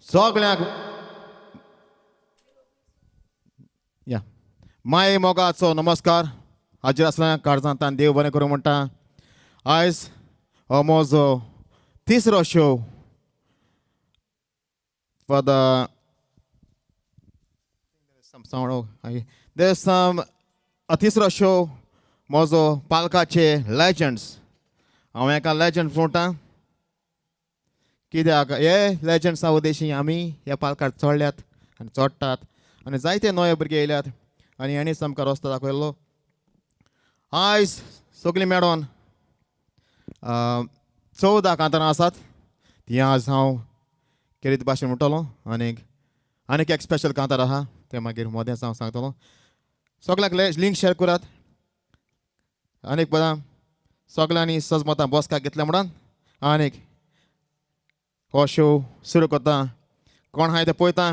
सगळ्यांक या माये मोगाचो नमस्कार. हाजीर आसल्या काळजांतान देव बरें करूं म्हणटा. आयज हो म्हजो तिसरो show for the some sound. There's some तिसरो शो म्हजो पालकाचे लेजंड्स. हांव एका लेजंड म्हणटा कित्याक हे लेजंड्सा उद्देशी आमी ह्या पालकार चडल्यात आनी चडटात आनी जायते नवे भुरगे येयल्यात आनी हेणीच आमकां रस्तो दाखयल्लो. आयज सगळीं मेळोन 14 कांतारां आसात ती आज हांव केरीत भाशेन म्हणटलो. आनीक आनीक एक स्पेशल कांतार आहा तें मागीर मदेंच हांव सांगतलो. सगळ्यांक लिंक शेअर करात. आनीक पदां सगळ्यांनी सजमतां बसका घेतल्या म्हणून आनीक हो शो सुरू करता. कोण आहाय तें पळयता.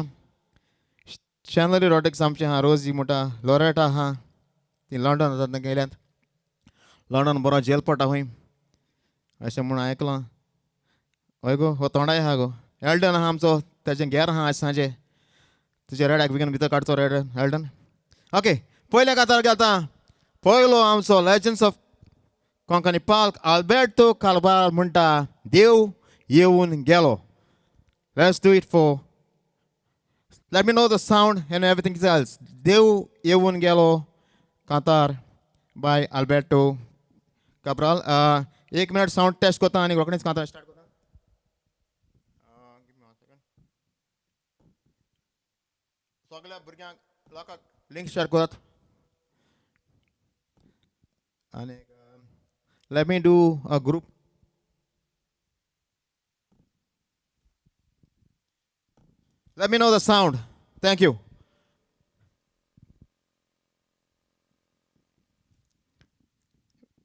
शॅनरी रॉड्रिक्स आमचें आहा, रोजी म्हणटा, लोरेटा आहा, ती लंडन आतां गेल्यात. लंडन बरो जेल पडटा खंय अशें म्हूण आयकलां. हय गो, हो तोंडाय आहा गो. एल्डन आहा आमचो, तेजें घेर आहा आयज सांजे. तुजे रेड्याक बेगीन भितर काडचो रेड एल्डन. ओके, पयल्या कातार घेता. पयलो आमचो लेजंड्स ऑफ कोंकणी पाल्क आल्बेर्टो कालबार म्हणटा देव येवन गेलो. Let's do it for let me know the sound and everything else. देव येवन गेलो कांतार बाय आल्बेर्टो काब्राल. एक मिनट सावंड टेस्ट करता आनी रोखडेंच कांतार स्टार्ट करता. सगळ्या भुरग्यांक लोकांक लिंक शेअर करात. आनी let me do a group. Let me know the sound. Thank you.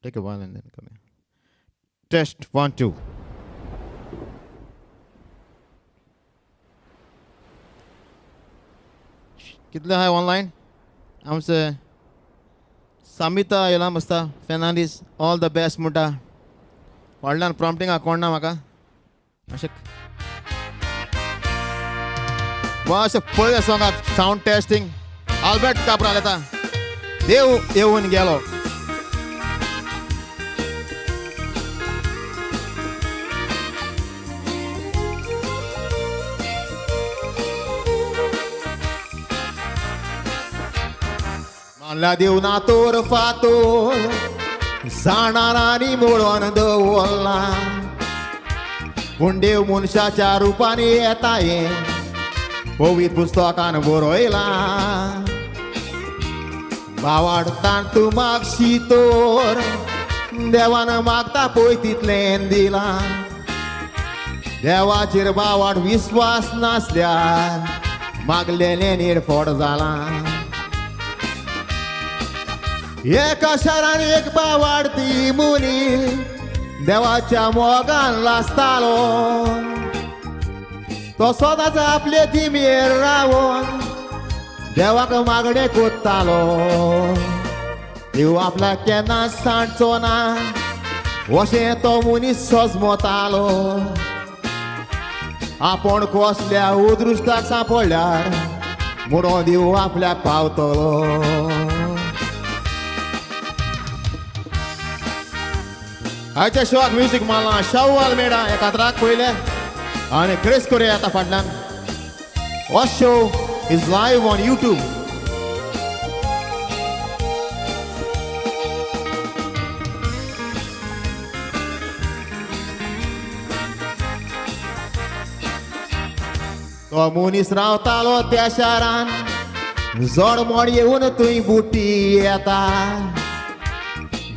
Take a while and then come here. Test 1 2. कितले आहाय ऑनलायन? आमचे सामिता येयला मस्ता फेर्नांडीस ऑल the best म्हणटा. व्हडल्यान प्रॉम्प्टिंग कोण ना म्हाका अशें अशें पळय सोंगाक सावंड टेस्टिंग. आल्बर्ट काब्राल येता देव येवन गेलो. मानला देव ना तोर फातोर जाणार आनी मोडून दवरला, पूण देव मनशाच्या रुपान येता हें पवित्र पुस्तकान बरयलां. बावाडतान तूं मागशी तोर देवान मागता पळय तितलें दिलां. देवाचेर बावाड विस्वास नासल्यार मागलेलें निरफोड जालां. एका शारान एक बावाडती मुनी देवाच्या मोगान लासतालो. तो सदांच आपले दिमेर रावन देवाक मागणें कोत्तालो. देव आपल्याक केन्ना सांडचो ना अशें तो मनीस सजमतालो. आपूण कसल्या उदृश्टाक सांपडल्यार म्हणून देव आपल्याक पावतलो. आयच्या शोआक म्युजीक मारलां शाहू आल्मेडा एका त्राक पयले आनी क्रिस कोरिया येता फाटल्यान. हो show is live on YouTube. तो मनीस रावतालो त्या शारान जडमोड येवन थंय बुटी येता.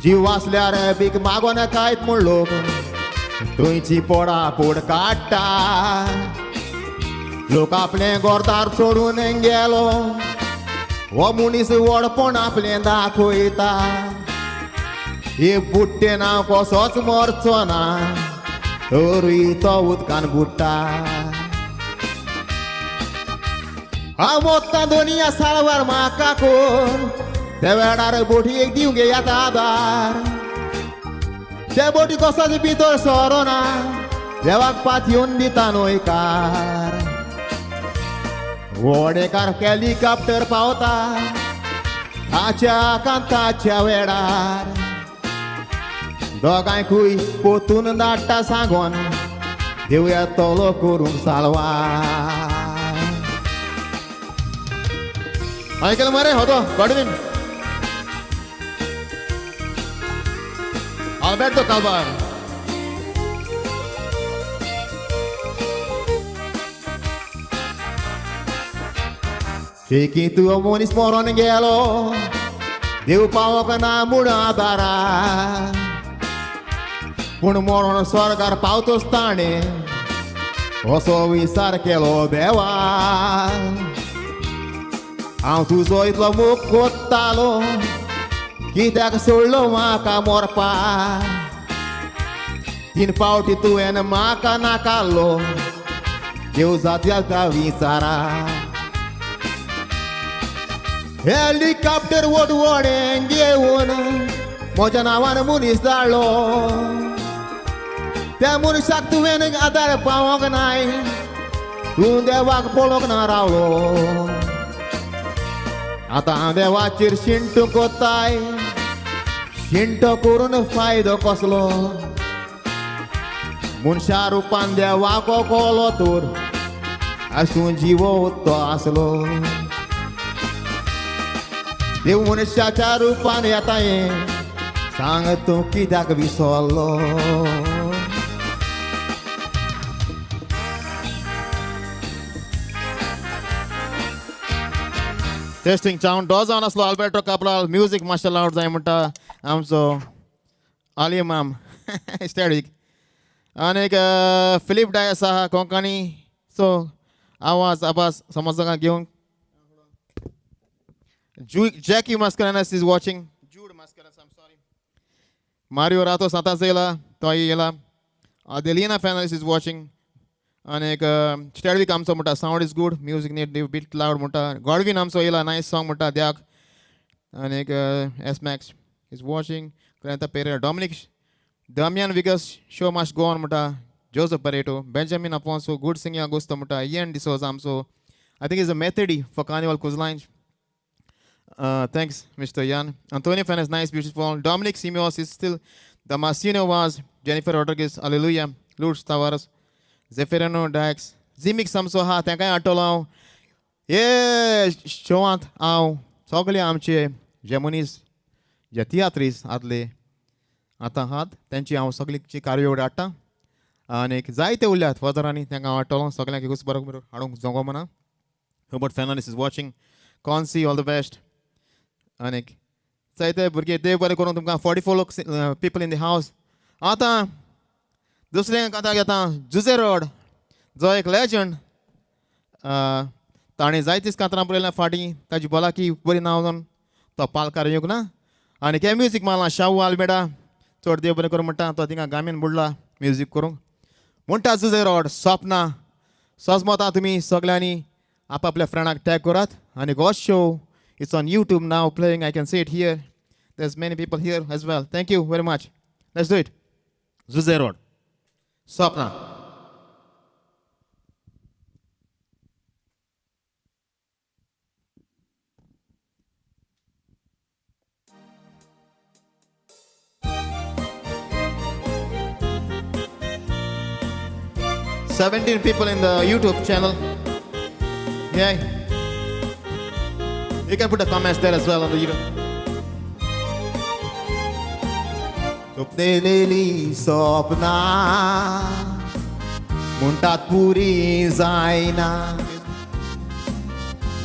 जीव आसल्यार भीक मागोन कायत म्हूण लोक थंयची पोडा पोड काडटा. लोक आपलें गोरदार सोडून गेलो, हो मनीस व्हडपण आपलें दाखयता. हे बुट्टे ना कसोच मरचो ना तरूय तो उदकान बुडटा. हांव मोत्ता दोनिया साळवार म्हाका कोर त्या वेळार बोटी एक दिवंक येता आदार. ते बोटी कसोच भितर सरोना देवाक पातयेवन दिता न्हयकार. व्हडेकार हेलिकॉप्टर पावता ताच्या कांताच्या वेळार, दोगांयकूय पोतून धाडटा सांगोन देव येतलो करूंक साल्वार. आयकलें मरे हो तो गॉडविन आल्बर्टो कालबार. शेकी तूं मनीस मरोन गेलो, देव पावोंक ना म्हूण आदारा, पूण मरोन स्वर्गार पावतोच ताणें असो विचार केलो देवा. हांव तुजो इतलो मोग कोत्तालो, कित्याक सोडलो म्हाका मोरपा? तीन फावटी तुवें म्हाका नाकालो, देव जात्या विचारा. हेलिकॉप्टर वड वडें घेवन म्हज्या नांवान मनीस धाडलो, त्या मनशाक तुवें आदार पावोंक नाय, तूं देवाक पळोवंक ना रावलो. आतां हांव देवाचेर शिंटो कोत्ताय, शिंटो करून फायदो कसलो? मनशा रुपान देवाक कोलो तर आसूं जिवो तो आसलो. देव मनशाच्या रुपान येता हें सांग तूं कित्याक विसरलो? टेस्टिंग सावंड डो जावन आसलो आल्बर्टो काब्राल. म्युजीक मातशें लावड जाय म्हणटा आमचो आली माम स्टॅडीक. आनीक फिलीप डायस आहा कोंकणी सो आवाज आवाज समजका घेवन. Jackie Mascarenhas is watching. Jude Mascarenhas, I'm sorry. Mario Rato Santas येयला, तो येयला. Adelina Fernandes is watching. आनीक स्टॅडवीक आमचो म्हणटा sound is good, music need bit loud म्हणटा. गॉडवीन आमचो येयला, नायस सॉंग म्हणटा द्याक. आनीक S Max is watching. Crenta Pereira, Dominic Damian Vigas, show must go on म्हणटा. Joseph Barreto, Benjamin Afonso, good singing Augusto म्हणटा. इयन डिसोजा आमचो, I think is a Methody for Carnival Cruise. Thanks, Mr. Yan. Antonio Fernandez, nice, beautiful. Dominic Simios is still. Damasceno was. Jennifer Rodriguez, hallelujah. Lourdes Tavares, Zeferino Dax, Zimik आमचो आहा, तेंकाय हाडटलो हांव हे शोवांत. हांव सगळे आमचे जे मनीस जे तियात्रीस आदले आतां आहात तेंची हांव सगळीं कार्यावळ हाडटा. आनीक जायते उरल्यात फर्दर, तेंकां हांव हाडटलो सगळ्यांक एकूच बरोबर हाडूंक जगो म्हणा. Hubert Fernandes is watching. Concy, all the best. आनीक जायते भुरगे, देव बरें करूं तुमकां. 44 लोक people in the house. आतां दुसरें कांतार घेता, जुजे रोड जो एक लेजंड. ताणें जायतीच कांतरां बरयल्या फाटीं, ताजी भलायकी बरी ना वचून तो पालकार येवंक ना. आनी हे म्युजीक मारला शाहू आल्मेडा, चड देव बरें करूं म्हणटा. तो थिंगा गामीन बुडला म्युजीक करूंक म्हणटा. जुजे रोड, सोपना सजमता. तुमी सगळ्यांनी आपापल्या फ्रेंडाक टॅग करात. आनी हो show, it's on YouTube now playing. I can see it here. There's many people here as well. Thank you very much. Let's do it. Jose Road, Sopna. 17 people in the YouTube channel. Yeah. You can put the comments there as well on the YouTube. सोपनेलेली सपना म्हणटात पुरी जायना,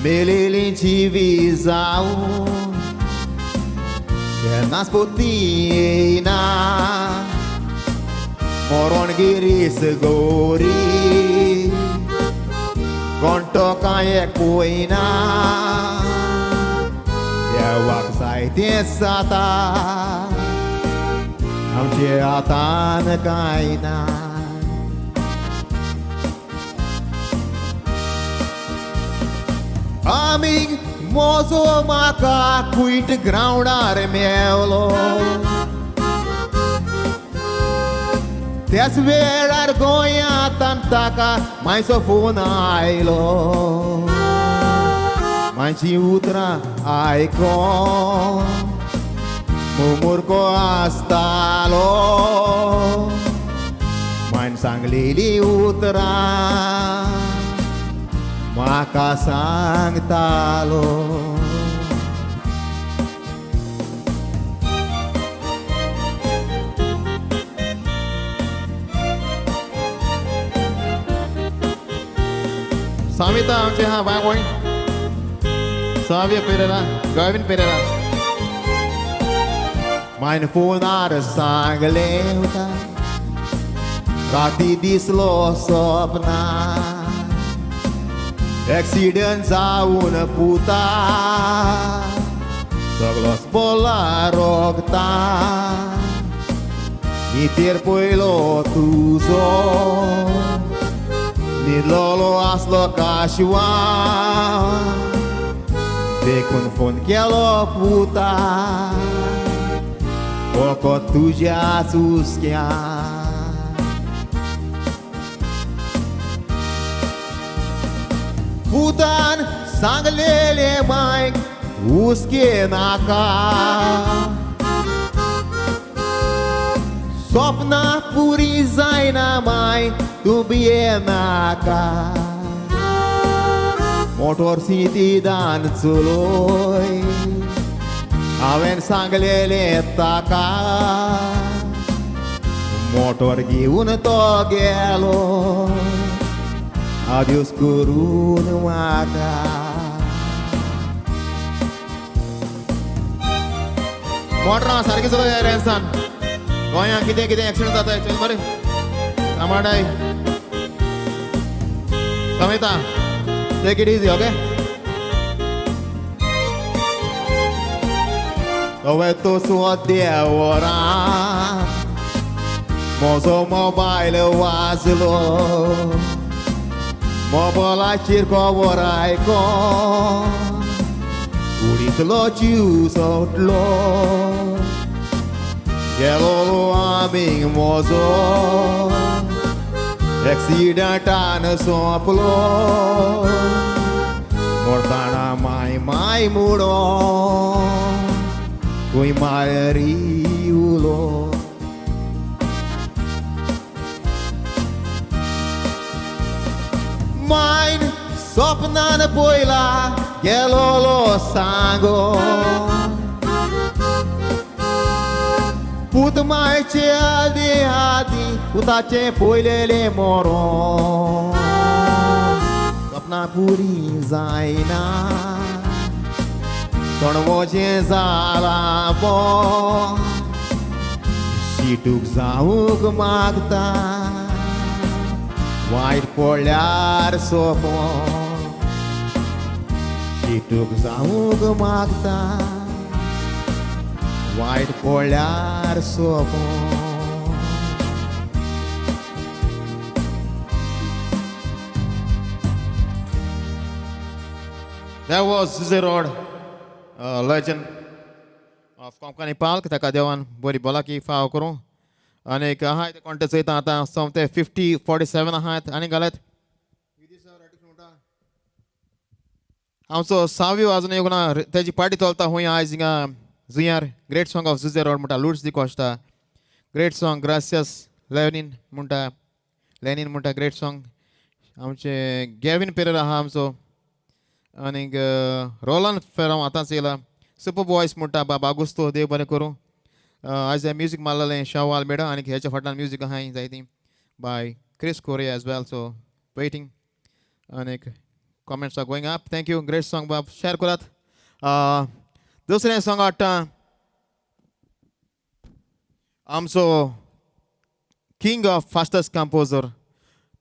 मेलेली जिवी जावं केन्नाच पोती येयना. मरण grease गोरी कोण कांय एक पळयना, देवाक जाय तेंच जाता, आमचे हातान कांय ना. आमी मोजो म्हाका कुयट ग्रावंडार मेवलो, त्याच वेळार गोंयांत ताका मायचो फोन आयलो. मांयचीं उतरां आयकोन मुमुरको आसतालो. मायन सांगलेली उतरां म्हाका सांगतालो. सामिता आमचे हा बाय साव्य पेरेरा, गोविंद पेरेरा. मायन फोनार सांगलें उता राती दिसलो सपना, एक्सिडंट जावन पुता सगलोच बोला रोगता. नितेर पयलो तुजो न्हिदलोलो आसलो काशवा, देखून फोन केलो पुता फकत तुज्या चुसक्या. पुतान सांगलेले मायक हुस्के नाका, सपनां पुरी जायना माय तूं भियेनाका. मोटोर सितीदान चलोय हांवें सांगलेलें ताका, मोटोर घेवन तो गेलो आद्योस करून म्हाका. मोटरां सारकी चलय रेंसान, गोंयांत कितें कितें एक्सिडंट जाता. चल बरें कामाडाय Samita, take it easy, okay? तो सुद्या वरां म्हजो मोबायल वाजलो, मोबायलाचेर खबर आयकोन कुडींतलो जीव सोडलो. गेलोलो आमीग म्हजो एक्सिडंटान सोंपलो. मोडताना माय माय मुडो खंय मारी उलो. मायन सपनान पयला गेलोलो सांगो, पूत मायचे आदी आदी पुताचें पयलेलें मरोन. सपनां पुरी जायना तोंड म्हजें जालां बों, शिटूक जावंक मागता वायट पडल्यार सोंपो. शिटूक जावंक मागता वायट पडल्यार सोंपो. That was Zuze Rod, legend of Konkani Palk. ताका देवान बरी भलायकी फाव करूं. आनीक आहाय ते कॉन्टेस्ट चोयता आतां सोमते 50-47 आहात आनी घालत. आमचो साव्यो अजून येवंक ना, तेजी पार्टी चलता हूंय आयज हिंगा जुंयार. Great song of Jose Rod म्हणटा लुड्स दी Costa, great song Gracias Lenin म्हणटा, लेनीन म्हणटा ग्रेट सॉंग. आमचे गॅवीन पेरेरा आहा आमचो, आनीक रोलन फेरांव आतांच येयला. सुपर बॉयस म्हणटा बाबा आगुस्तो, देव बरें करूं. आयज म्युजीक मारलेलें शावाल मेडा, आनीक हेच्या फाटल्यान म्युजीक आहाय जायती by Chris Correa as well. So waiting आनीक comments are going up. Thank you, great song बाब, शेअर करात. दुसरें सॉंग हाडटा आमचो king of fastest composer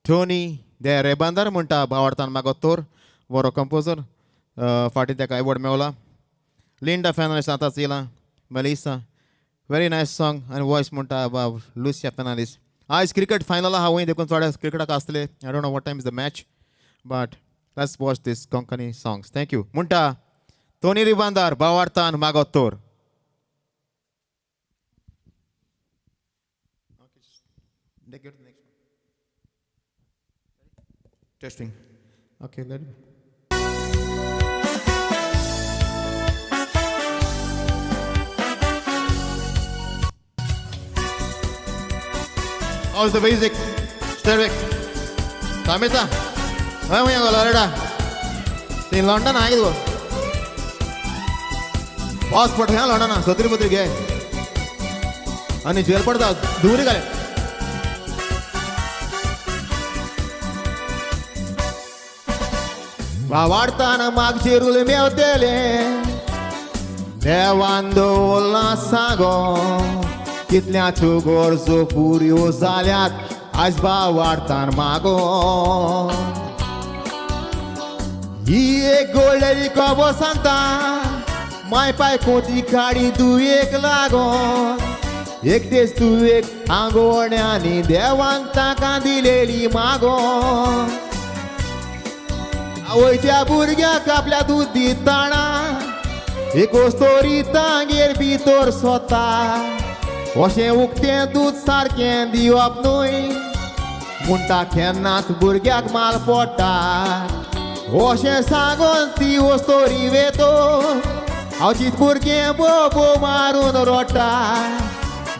Tony de Ribandar म्हणटा भावार्थान मागो तोर बरो कंपोजर, फाटीं ताका एवॉर्ड मेवला. लिंडा फेर्नांडीस आतांच येयला. मेलिसा व्हेरी नायस सॉंग आनी वॉयस म्हणटा बाब लुसिया फेर्नांडीस. आयज क्रिकेट फायनल आहा वंय, देखून चोडे क्रिकेटाक आसतले. I don't know what time is the match, but let's watch this Konkani songs. Thank you म्हणटा टोनी रिबांदार भावार्थान मागो तोर. Testing. Okay, let me. How's the music? Sterek. Tamita. हय मुया गो लॉरेडा. ती लंडन आहा कितें गो? पासपोर्ट खंय लंडना सत्री पत्री घे आनी जेल पडता धुवरी घाले. वाडताना मागचे रूल मेवतेले देवान दवरला सांगो कितल्याच्यो गरजो पुऱ्यो जाल्यात आयज वाडतान मागो. ही एक गोल्डेली खबर सांगता माय पाय कोती काडी दुयेक लागोन एक दीस तुवेक आंगवण्यानी देवान ताका दिलेली मागो. आवय त्या भुरग्याक आपल्या दूद दिताना एक वस्तोरी तांगेर भितर सोता अशें उक्तें दूद सारकें दिवप न्हय म्हणटा केन्नाच भुरग्याक माल पडटा अशें सांगून ती वस्तोरी वेतो हांव चित भुरगें बोबो मारून रोडटा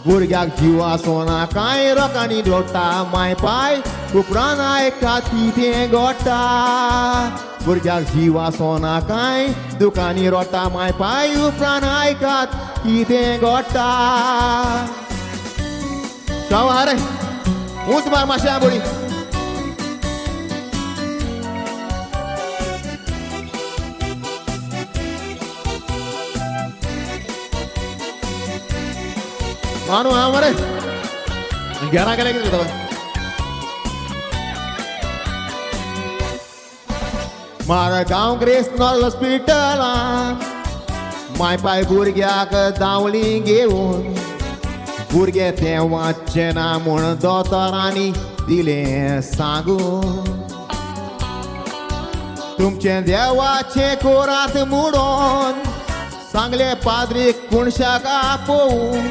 भुरग्याक जीव आसना कांय रोकांनी रोडटा माय पाय उपरांत आयका ती तें गोडटा भुरग्याक जीव आसना कांय दुकांनी रोडटा माय पाय उपरांत आयकात कितें घडटा. शाव आहा रे ऊंच मार मातशें बोडी. मानू हा मरे घरा गेले कितें करता? मारगांव ग्रेसनॉल हॉस्पिटलान माय पाय भुरग्याक धांवली घेवन भुरगे तें वाचचें ना म्हूण दोतोरांनी दिलें सांगून तुमचें देवाचें कोरात म्हणून सांगलें पाद्रीक कुणशाक आपोवन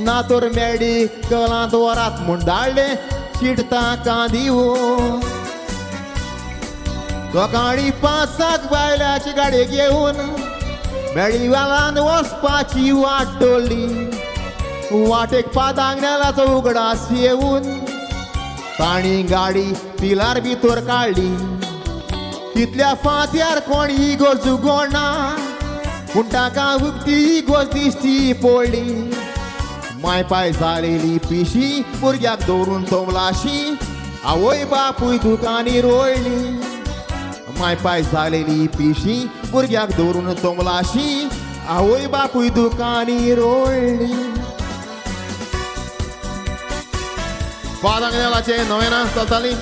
ना तर मेडिकलांत व्हरात म्हूण धाडलें चीट तांकां दिवन. सकाळीं पांचाक बायलाची गाडी घेवन मेडिकलांत वचपाची वाट धरली वाटेक पादांगनेलाचो उगडास येवन तांणी गाडी पिलार भितर काडली. तितल्या फांत्यार कोण इगोर्ज उगडना पूण ताका उगती इगोर्ज दिश्टी पडली. माय पाय जालेली पिशी भुरग्याक दवरून तोमलाशी आवय बापूय दुकानी रोयली. माय पाय जालेली पिशी भुरग्याक दवरून तोमलाशी आवय बापूय दुकानी रोयली. फादर नोवेना चलताली.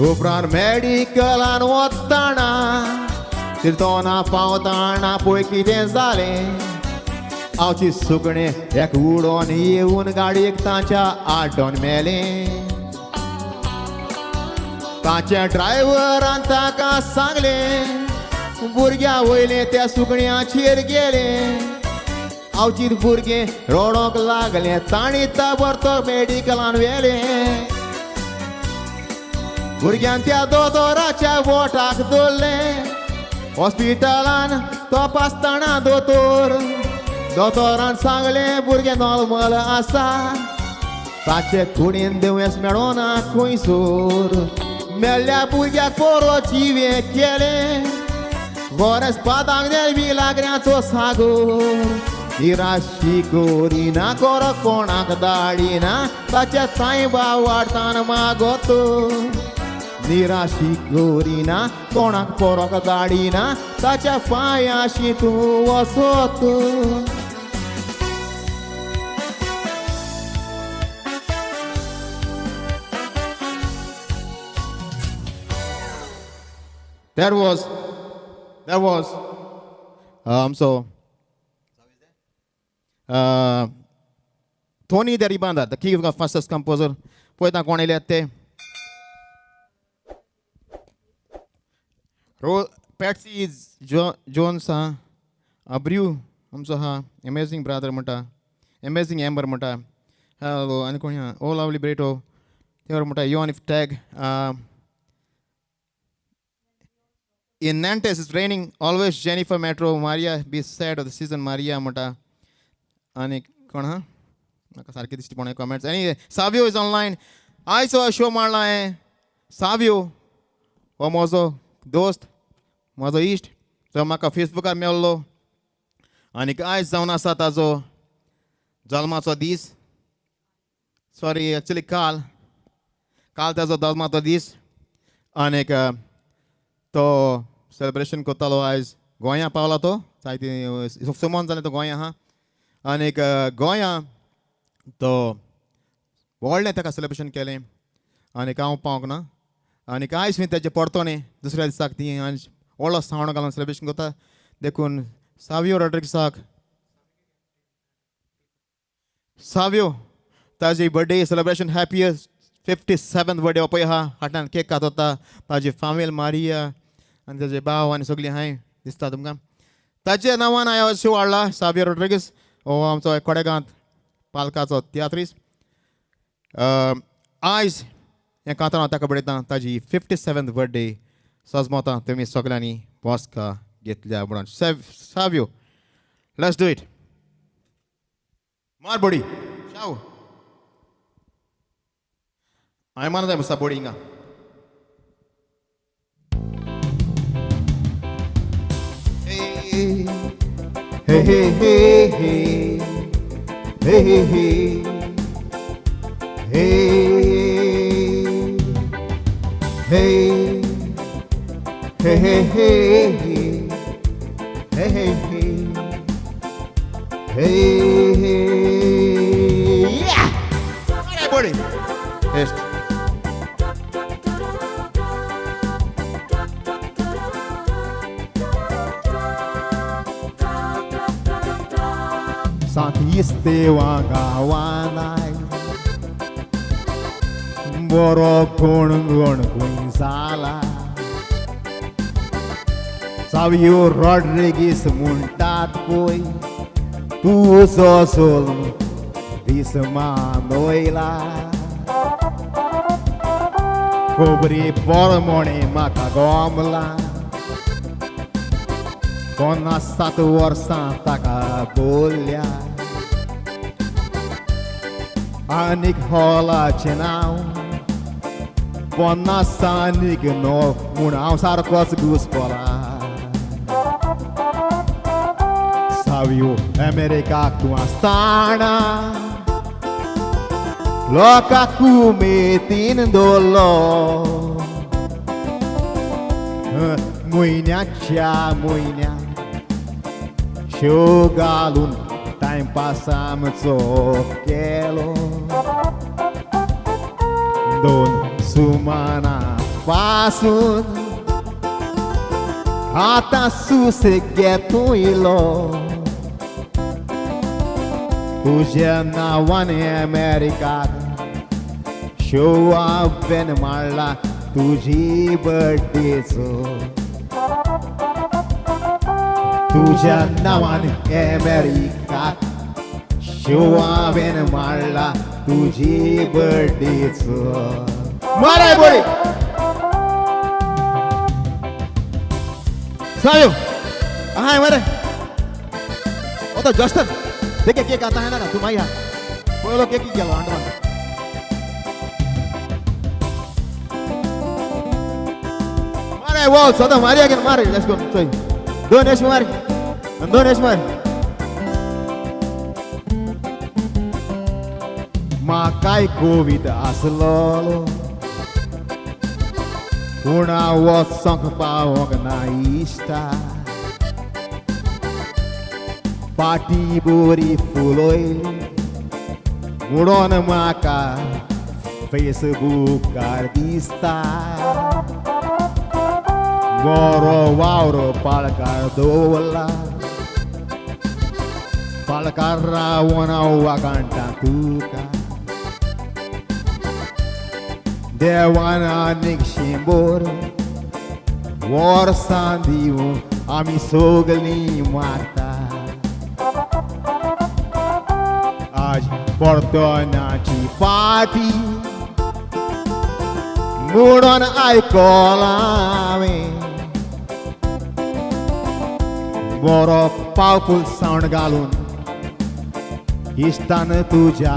उपरांत मेडिकलान वतना तिर्तोना पावताना पळय कितें जालें आवची सुकणें एक उडोन येवन गाडयेक तांच्या आड्डोन मेलें. ताच्या ड्रायव्हरान ताका सांगलें भुरग्या वयलें त्या सुकण्याचेर गेलें. आवचीत भुरगें रडोंक लागलें तांणी ताबडतोब मेडिकलान व्हेलें. भुरग्यान त्या दोतोराच्या बोटाक धरलें हॉस्पिटलान तपासतना दोतोर दोतोरान सांगलें भुरगें नॉर्मल आसा ताचे कुडीन दुयेंस मेळोना खंयसर मेल्ल्या भुरग्याक पोरो जिवें केलें बरेंच पादांक नेवी लागऱ्याचो सागोर निराशी करिना कोरो कोणाक दाडिना ताच्या तांय वाडतान मागोत निराशी करिना कोणाक पोरोक दाडिना ताच्या पांयाशी तूं वसत. That was so Tony Deribanda, the king of fastest composer. पळयता कोण येयल्यात ते. पॅट्सी जोन्स आहा, अब्रियू आमचो आहा, अमेझींग ब्रादर म्हणटा, एमेजींग एम्बर म्हणटा. हॅलो, आनी कोण? ओ लवली ब्रेटो तेवर म्हणटा योन if tag. In Nantes it's raining always. Jennifer Metro Maria be sad of the season Maria म्हणटा. आनी कोण हा? म्हाका सारकें दिश्टी पडना कमेंट्स. आनी सावियो is online. आयज हो शो मांडला हांवें. सावियो हो म्हजो दोस्त, म्हजो इश्ट, जो म्हाका फेसबुकार मेळ्ळो आनीक आयज जावन आसा ताजो जल्माचो दीस. सॉरी, एक्चुली काल, काल ताजो जल्माचो दीस आनीक तो सेलिब्रेशन करतालो. आयज गोंया पावला तो. जायते सुमन जालें तो गोंया आहा आनीक गोंया तो व्हडलें ताका सेलिब्रेशन केलें आनीक हांव पावंक ना. आनीक आयज न्ही, तेजे परतो न्ही, दुसऱ्या दिसाक ती आनी व्हडलो सावंड घालून सेलिब्रेशन करता. देखून सावियो रॉड्रिक्साक, सावियो ताजी birthday celebration, happiest 57th birthday. पळय आहा, फाटल्यान केक कातता. ताजी फामील मारिया आनी ताजे भाव आनी सगळीं हांय दिसता तुमकां. ताच्या नांवान हांवें शो हाडला. सावियो रॉड्रिगीस हो आमचो कोडेगांत पालकाचो तियात्रीस. आयज हें कांतार हांव ताका बरयता. ताजी 57th birthday सजमोता तुमी सगळ्यांनी बसका घेतल्या म्हणून. Savio, let's do it. मार बडी शाव. हांवें मारता जाय बसता बडी हिंगा. Hey, hey, hey, hey, hey, hey, hey, hey, hey, hey, hey, hey, hey, hey, hey, hey, yeah! All right, buddy. Yes. सांत गांवान बरो कोण गण खंय जाला. सावियो रॉड्रिगीस म्हणटात पळय, तुजो जल्म दीस मानयला. खबरी परमणे म्हाका गमला, 57 वर्सां ताका बोल्ल्या. आनीक हॉलाचें नांव 59 म्हूण हांव सारकोच घुसपला. सावियो, अमेरिकाक तूं आसतना लोकांक उमेदीन दवरलो. म्हयन्याच्या म्हयन्याक शो घालून टायमपास आमचो केलो. दोन सुमाना पासून आतां सुसेग घेतूं इलो. तुज्या नांवान अमेरिकाक शो हांवें मारला तुजी बर्थडेचो. तुज्या नांवान अमेरिकाक शो हांवें मारला तुजी बर्थडेचो. माराय बोली सायो हाय मरे. ओ तो जस्टन देखे केक आता है ना. तू माई हा पयलो केक गेलो अंडमान. मारे वॉल सदा मारिया गेल. मारे, let's go. चोय, दोन एश मार, दोन एश मार. म्हाकाय कोवीद आसलो पूण हांव वचोंक पावोंक ना इश्टा. पाटी बोरी फुलयली म्हणून म्हाका फेसबुकार दिसता. बरो वावर पाळकार दवरला, पाळकार रावन हांव वागांटा तुका. देवान आनीक 100 वर्सां दिवं आमी सगलीं मागता. परतनाची पाटी म्हणून आयकलां हांवें बरो पावफूल सावंड घालून इश्टान तुज्या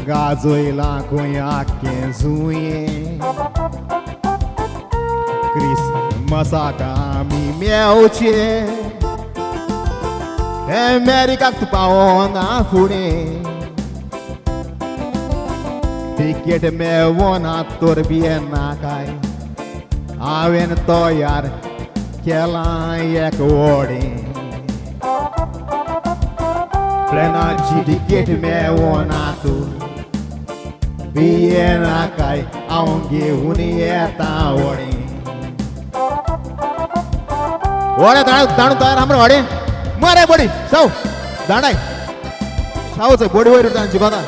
गाजयलां खंय आख्खें जुंयें क्रिसमसाक आमी मेवचे अमेरिकाक तूं पावना फुडें तिकेट मेवना तर भियेनाकाय हांवें तयार केलां एक व्हडें प्लेनाची तिकेट मेवना तूं भियेनाकाय हांव घेवन येता व्हडें व्हडें दांडू तयार आमरे व्हडें मरे बडी साव दांडाय साव चोय बडी वयर उरता जिबाता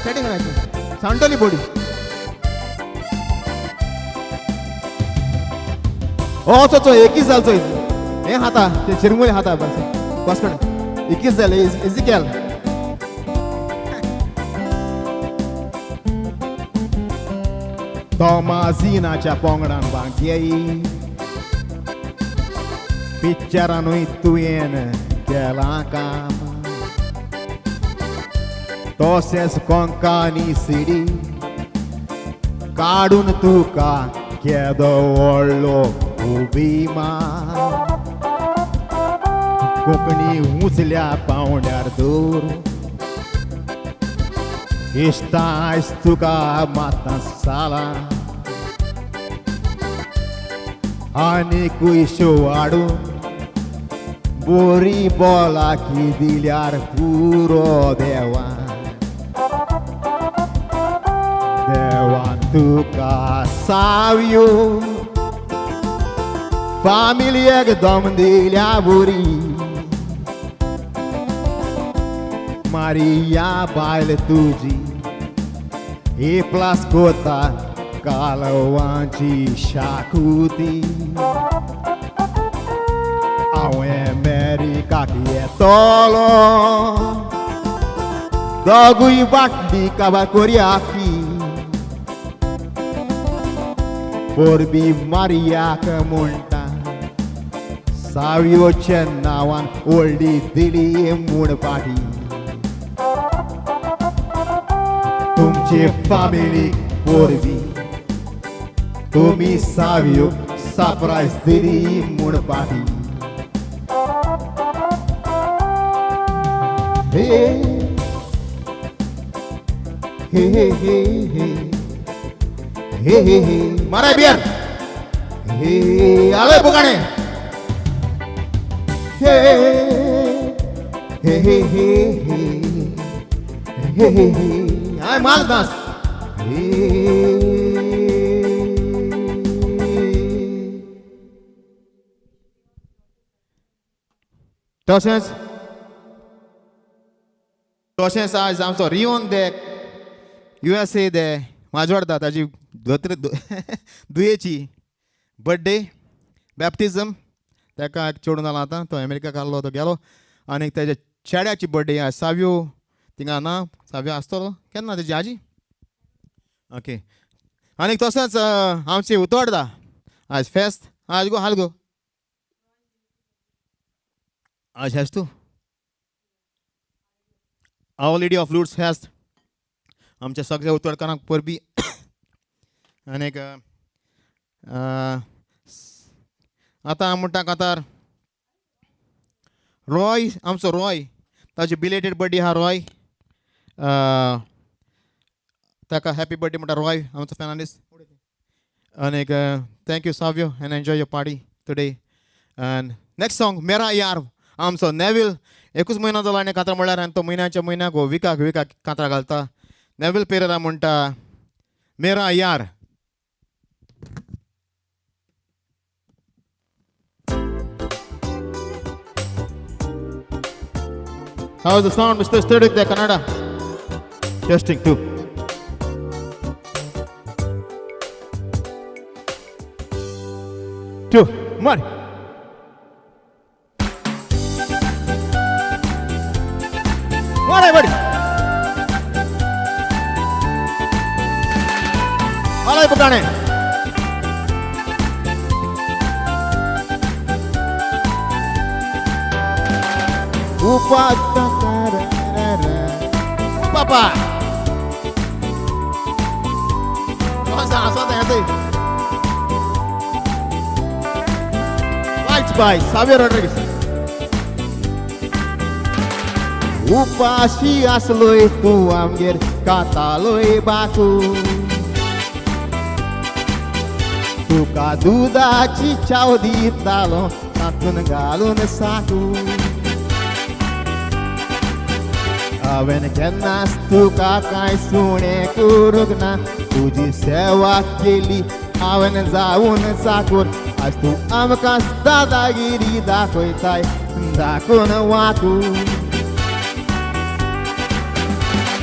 सेटींग सांडटली बडी ओ चो चोय एकीच जाल चोय हें खाता ते चिरमुले खाता बस बस एकीच जालें इजिकेल तोमाजिनाच्या पोंगडान बांगयेई पिक्चरानूय तुवें केलां काम तशेंच कोंकणी सिडी काडून तुका केदो व्हडलो अभिमान कोंकणी उंचल्या पावंड्यार दवर इश्टा आयज तुका माता सालां आनीकूय शो हाडून बोरी बोलाकी दिल्यार पुरो देवा देवान तुका सावयो फामिली एकदम दिल्या बोरी मारिया बायल तुजी ए प्लास कोता कालवांची शाकुती हांव अमेरिकाक येतलो दोगूय बाटली काबार कोरया की परबी मारियाक म्हणटा सावयोच्या नांवान व्हडली दिली म्हूण पाटी तुमचे फामिलीक परबी तुमी सावयो सरप्रायज दिली म्हूण पाटी हे हे हे हे हे हे हे हे मारा बियर हे आलोय बुगाणे हे हे हे हे हे हे हे हे हाय माल दास हे तशेंच तशेंच आयज आमचो रियोन दे USA दे माजोड्डा ताजी धोत्र दुयेची बड्डे बॅप्टिजम ताका एक चेडूं जालां आतां तो अमेरिकाक आहलो तो गेलो आनी तेज्या चेड्याची बड्डे आयज सावयो थिंगा ना सावयो आसतलो केन्ना तेजी आजी ओके आनी तशेंच आमची उतोडदा आयज फेस्त आयज गो हाल गो आयज हेस्त तूं our lady of Lourdes फेस्त आमच्या सगळ्या उतोडकारांक परबी आनीक आतां म्हणटा कातार रॉय आमचो रॉय ताजी बिलेटेड बर्थडे आहा रॉय ताका हॅपी बर्थडे म्हणटा रॉय आमचो फेर्नांडीस आनीक thank you Savio and enjoy your party today. And next song मेरा यार आमचो नेवील एकूच म्हयनो जालो आनी कांतरा म्हणल्यार आनी तो म्हयन्याच्या म्हयन्याक हो विकाक विकाक कांतरा घालता नेवील पेरेरा म्हणटा मेरा यार. How is the sound, Mr. Sturdick there, Canada? Testing two. Two, one. One, everybody. हलाय बुकाणे. Papa. Lights by Xavier Rodrigues. उपाशी आसलोय तूं आमगेर कातालोय बाकू, तुका दुदाची चाव दितालो तातून घालून साकू. हांवें केन्नाच तुका कांय सुणें करूंक ना, तुजी सेवा केली हांवें जावन चाकूर. आज तूं आमकां दादागिरी दाखयताय दाखोवन वाकू.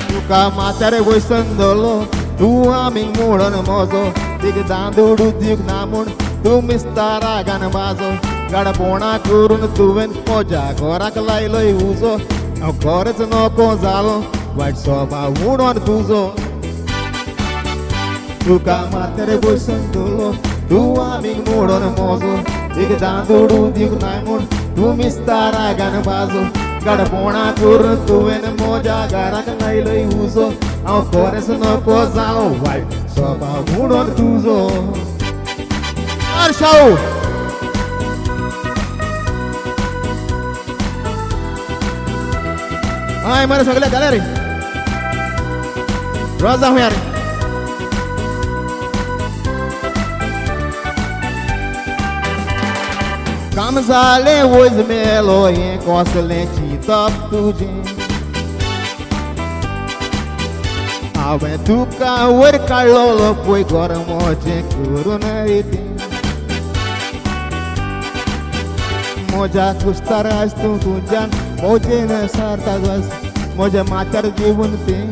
तुका माथ्यार वयसन दवरलो तूं आमी म्हणून म्हजो, तिका दांदुडू दिवंक ना म्हूण तूं मिस्ता रागान म्हाजो. गाडपोणां करून तुवें म्हज्या घराक लायलोय उजो, हांव खरेंच नको जालो वायट स्वभाव म्हणून तुजो. तुका माथ्यार बसून दवरलो तूं आमी म्हणून म्हजो, एक दांदुडू दिवंक नाय म्हूण तूं मिस्ता रागान बाजो. गाडपोणां करून तुवें म्हज्या घराक लायलोय उजो, हांव खरेंच नको जालो वायट स्वभाव म्हणून तुजो. शाहू हाय मरे सगळे घाले रे रोजा हुया रे. काम जालें वयज मेलो हें कसलें चिंतप तुजें, हांवें तुका वयर काडलोलो पळय घर म्हजें करून रे. म्हज्या कुस्तार आयज तूं तुज्यान मोजेन सारता गस, म्हज्या माथ्यार घेवन तें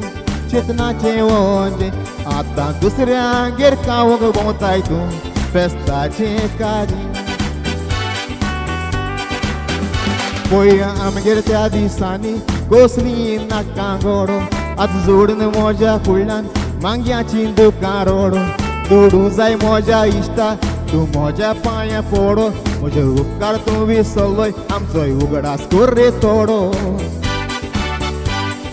चेतनाचें वजें. आतां दुसऱ्यांगेर खावंक भोंवताय तूं फेस्ताचें काजी. पळय आमगेर त्या दिसांनी कसली नाटकां घडो, आतां जोडून म्हज्या फुडल्यान मांग्याची दुकां रोडो. दुडू जाय म्हज्या इश्टा तूं म्हज्या पांया पडो, म्हजे उपकार तूं विसरलोय आमचोय उगडास कर रे थोडो.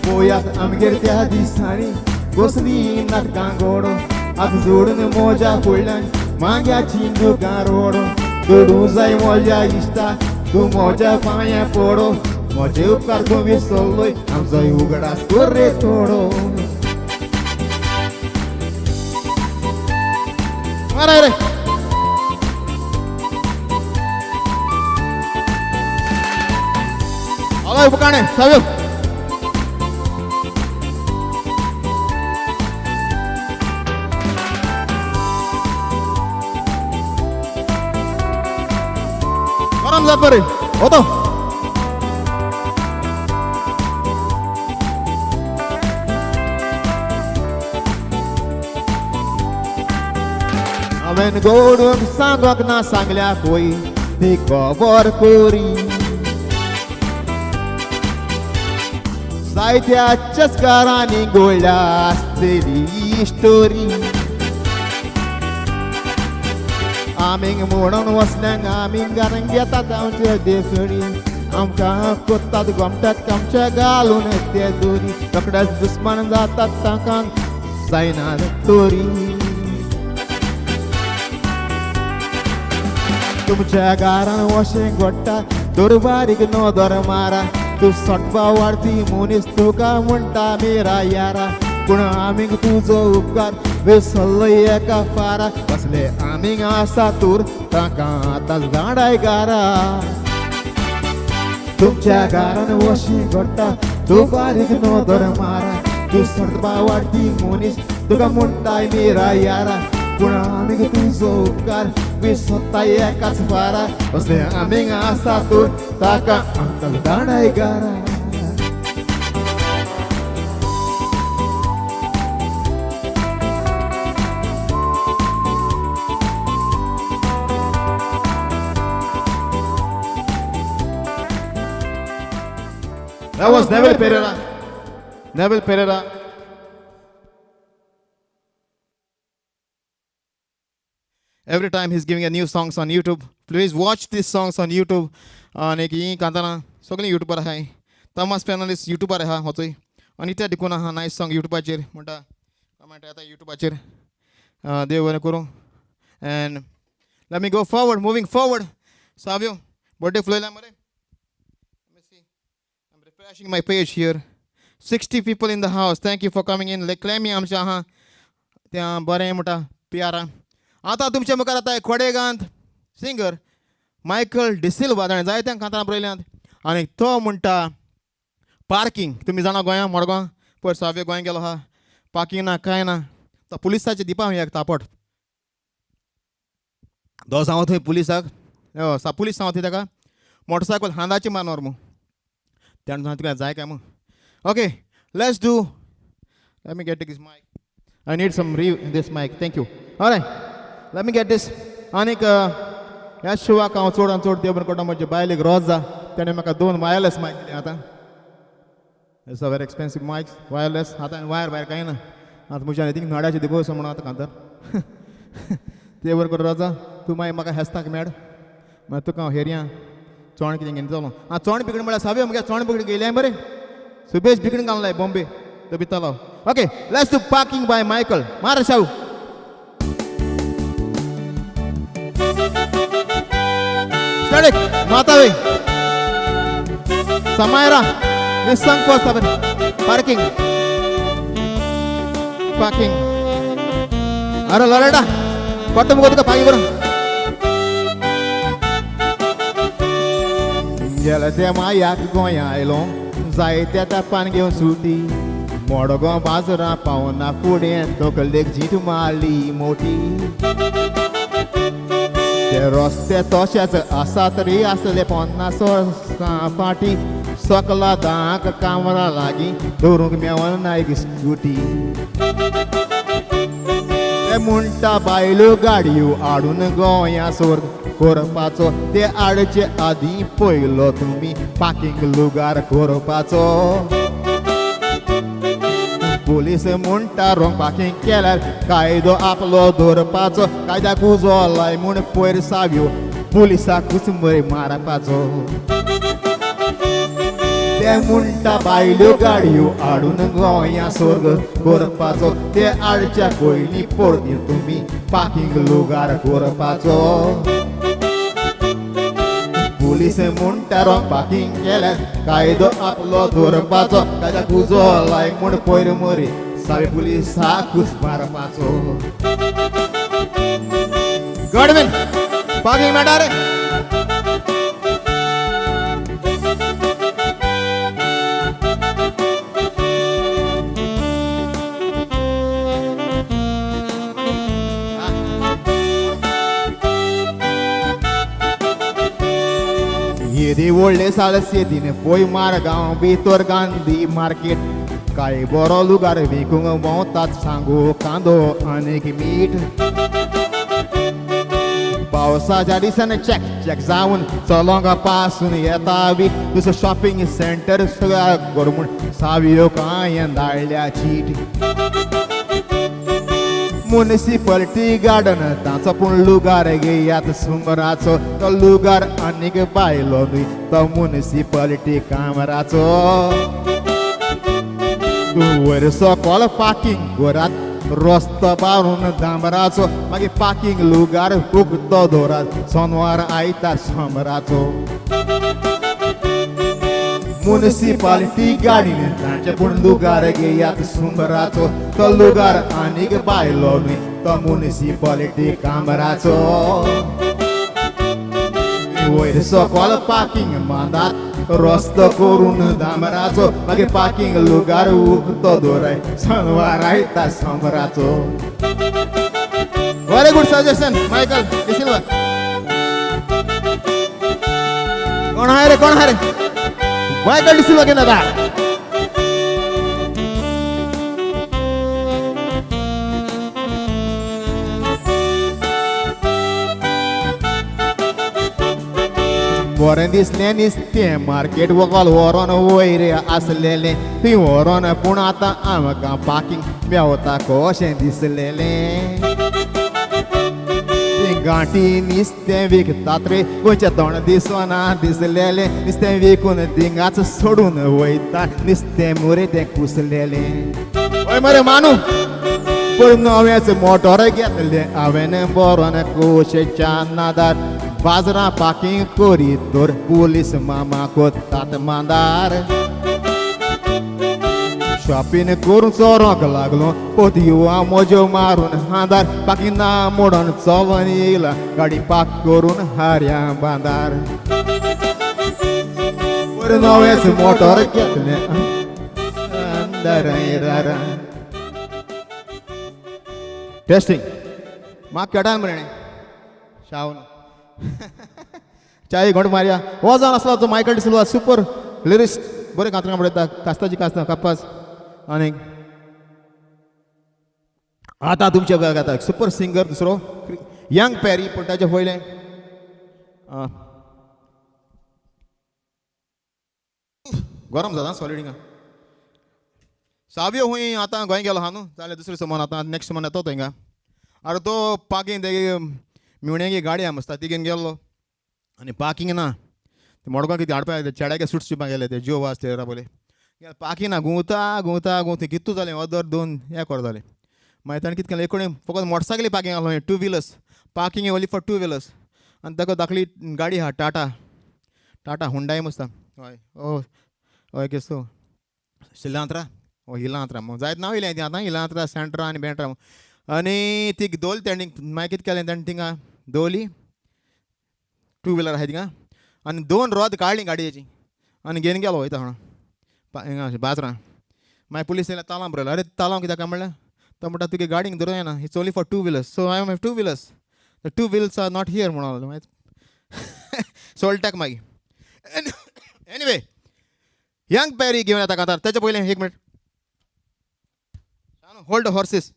पळयात आमगेर त्या दिसांनी कसली नाटकां घडो, आतां जोडून म्हज्या फुडल्यान मांग्याची दुकां रोडो. दुडू जाय म्हज्या इश्टा तूं म्हज्या पांया पडो, म्हजे उपकार तूं विसरलोय आमचोय उगडास कर रे थोडो. रे हलाय बुकाणे साव्यो. गरम जात बरे होतो. हांवें गोडून सांगोंक ना सांगल्या पळय ती खबर कोरी, जायत्या चस्कारांनी गोळ्या आसतली स्टोरी. आमींग म्हणून वसल्यांक आमी घरांक घेतात आमचे देसणी, आमकां कोत्तात गोमटात आमच्या घालून ते दोरी. रोखडेच दुस्मान जातात तांकां जायना तोरी. तुमच्या घरान वशें घडटा दरबारीक नदर मारा, तूं सटपा वाडपी मनीस तुका म्हणटा मेरा यारा. पूण आमीक तुजो उपकार विसरलो एका फारा, कसले आमीक आसा तूर तांकां आतां धाडाय घरा. तुमच्या घरान वशें घडटा तूं बारीक नदर मारा, तूं सटपा वाडपी मनीस तुका म्हणटा मेरा यारा. पूण आमीक तुजो उपकार विसरता एकाच फारा, कसले आमीक आसा तूर ताका आतां धाडाय घरा. That was Neville Pereira. Neville Pereira. Every time he is giving a new songs on YouTube. Please watch these songs on YouTube. आनी ही कांतारां सगळीं युट्यूबार आहाय. थॉमस फेर्नांडीस युट्यूबार आहा होचोय. अनिता डिकुना आहा, नायस सॉंग युट्यूबाचेर म्हणटा, कमेंट येता युट्यूबाचेर. देव बरें करूं. And let me go forward, moving forward. Savio birthday फ्लोयला मरे. Let me see. I'm refreshing my page here. 60 people in the house. Thank you for coming in. क्लॅमी आमच्या आहा त्या बरें म्हणटा पियारा. आतां तुमच्या मुखार आतां कोडेगांत सिंगर मायकल डिसिल्वा, ताणें जायत्या कांतारां बरयल्यांत आनी तो म्हणटा पार्कींग. तुमी जाणा गोंया मडगांव पयर सावय गोंय गेलो आहा, पार्कींग ना कांय ना. तो पुलिसाचे दिवपा एक तापट दो सांगो थंय पुलिसाक सा पुलीस सांगो थंय ताका मोटरसायकल हांदाची मारणार मू तेणें सांग तुका जाय काय मू. Okay, let's do, let me get this mic. I need some re this mic. Thank you. Alright, let me get this. आनीक ह्या शिवाक हांव चड आनी चड देव बरें करता म्हजे बायलेक रोजा, तेणें म्हाका दोन वायरलेस मायक दिले. आतां it's a very expensive mics, wireless. आतां वायर भायर कांय ना. आतां म्हज्या थिंग नड्याचे दिवस म्हणून आतां कांतार. देव बरें करूं रोजा, तूं मागीर म्हाका हेस्ताक मेळ, मागीर तुका हांव हेरया चोण कितें घेवन चलो. आं, चोण बिगड म्हळ्यार सावय मुगे चोण बिगड गेले बरें. सुबेश बिगड घाललाय बॉम्बे तो भितरलो. Okay, let's do parking by Michael मार Shahu. Start it. Matawi. Samaira. This song first happen. Parking. Parking. अरे लरेटा पट्टम को पार्किंग करो. गेले ते मायाक गोंया आयलो जायत्या तेंपान घेवन सुटी, मडगांव बाजारां पावना फुडें तकलेक जीत मारली मोटी. ते रस्ते तशेच आसा तरी आसले 50 वर्सां फाटीं, सकला धांक कामरा लागीं दवरूंक मेवना एक स्कुटी. ते म्हणटा बायलो गाडयो हाडून गोंया सोर करपाचो, ते हाडचे आदीं पयलो तुमी पार्किंग लुगार करपाचो. पुलीस म्हणटा रोंग पार्किंग केल्यार कायदो आपलो दवरपाचो, कायद्याक उजो लाय म्हूण पयर सावयो पुलिसाकूच मरे मारपाचो. ते म्हणटा बायल्यो गाडयो हाडून गोंया स्वर्ग करपाचो, ते हाडच्या पयलीं पडली तुमी पार्किंग लुगार करपाचो. पुलीस म्हणटा रोंग पार्किंग केल्यार कायदो आपलो दवरपाचो, कायद्याक उजो लाय म्हूण पयर मरे सावे पुलिसाकूच मारपाचो. गॉडविन पार्किंग मेळटा रे. येदी व्हडले सालसेदीन पळय मारगांव भितर गांधी मार्केट, काय बरो लुगार विकूंक भोंवतात सांगू कांदो आनीक मीठ. पावसाच्या दिसांनी चॅक चॅक जावन चलोंक पासून येता बी दुसरो शॉपिंग सेंटर सगळ्या कर म्हूण सावयो कांय धाडल्या चीट. मुनिसिपालिटी गार्डन तांचो पूण लुगार घेयात सुंगराचो, तो लुगार आनीक बायलो न्हय तो मुनिसिपालिटी कामराचो. तूं वयर सकल पार्किंग करात रस्तो बारून डांबराचो, मागीर पार्किंग लुगार उक्तो दवरात सोनवार आयतार सोमराचो. मुनिसिपालिटी गाडीन तांचे पूण लुगार घेयात सुंगराचो, तो लुगार आनीक बायलो न्हय तो मुनिसिपालिटी कामराचो. वयर सकल पार्किंग बांदात रस्तो करून डांबराचो, मागीर पार्किंग लुगार उक्तो दवराय सोनवार आयतार सोमराचो. Very good suggestion Michael D'Silva. कोण आहे रे, कोण आहे रे? मायकल डिसिल्वा केन्ना आता. बरें दिसलें नुस्तें मार्केट वकल व्हरोन वयर आसलेलें थंय व्हरोन, पूण आतां आमकां पार्किंग मेवता कशें दिसलेलें. गांठी निस्तें विकतात रे गोंयच्या तोंड दिसना दिसलेलें निस्तें विकून थिंगाच सोडून वयता निस्तें मुरे तें कुसलेलें. हय मरे मानू, पूण नवेंच मोटोर घेतलें हांवें बरोन कोशेच्या नादार, बाजरां पाकिंग करीत तर पुलीस मामा कोत्तात मांदार. शॉपिंग करून चोरोंक लागलो पोतयो म्हज्यो मारून हांदार, पाकिंग ना मोडून चलोन येयला गाडी पाक करून हाऱ्या बांदार. बरें नवेंच मोटोर घेतलें. टेस्टिंग म्हाका केटान मरे शावन चाय घोंट मारया. हो जावन आसलो तो मायकल डिसिल्वा, सुपर लिरिस्ट, बरें कांतरां बरयता, कास्ताची कास्तां कापास. आनी आतां तुमच्या गाता सुपर सिंगर दुसरो यंग पॅरी, पूण ताच्या पयलें गरम जाता सॉलिड हिंगा. सावयो हुंय आतां गोंय गेलो आहा न्हू, जाल्यार दुसरें समन आतां नेक्स्ट मंथ येतो तो हिंगा. आरे तो पार्किंग तेगे मिवणेगी गाडी आहा मस्ता, ती घेवन गेल्लो आनी पार्किंग ना. ते मडगांव कितें हाडपा चेड्याके सुट शिवपाक गेले ते जियो वास ते राबोले, पार्किंग ना. घुंवता घुंवता घुंवता कितू जालें, अदर दोन एक वर जालें. मागीर ताणें कितें केलें, एकोडे फकत मोटरसायकली पार्किंग आहलो, two wheelers parking only for two wheelers. आनी ताका धाकली गाडी आहा, टाटा टाटा हुंडाय मस्ता. हय ओ हय केसो शिलांत्रा ओ इलांत्रा जायत नांव येयलें ती आतां इलांत्रा सेंट्रा आनी बेंट्रा. आनी ती दवरली तेणी. मागीर कितें केलें तेणें, थिंगा दवरली टू व्हिलर आहाय थिंगा आनी दोन रोद काडली गाडयेची आनी घेवन गेलो वयता म्हणून हिंगा बाजरां. मागीर पुलीस येयले, तालांव बरयलो. अरे तालांव कित्याक काय म्हणल्यार तो म्हणटा तुगे गाडीक धरून येना, it's only for two wheelers, so I am have two wheelers, the two wheels are not here म्हणून मागीर सोल्टाक. मागीर एनिवे यंग पॅरी घेवन येता कांतार. तेच्या पयलें एक मिनट, होल्ड हॉर्सीस.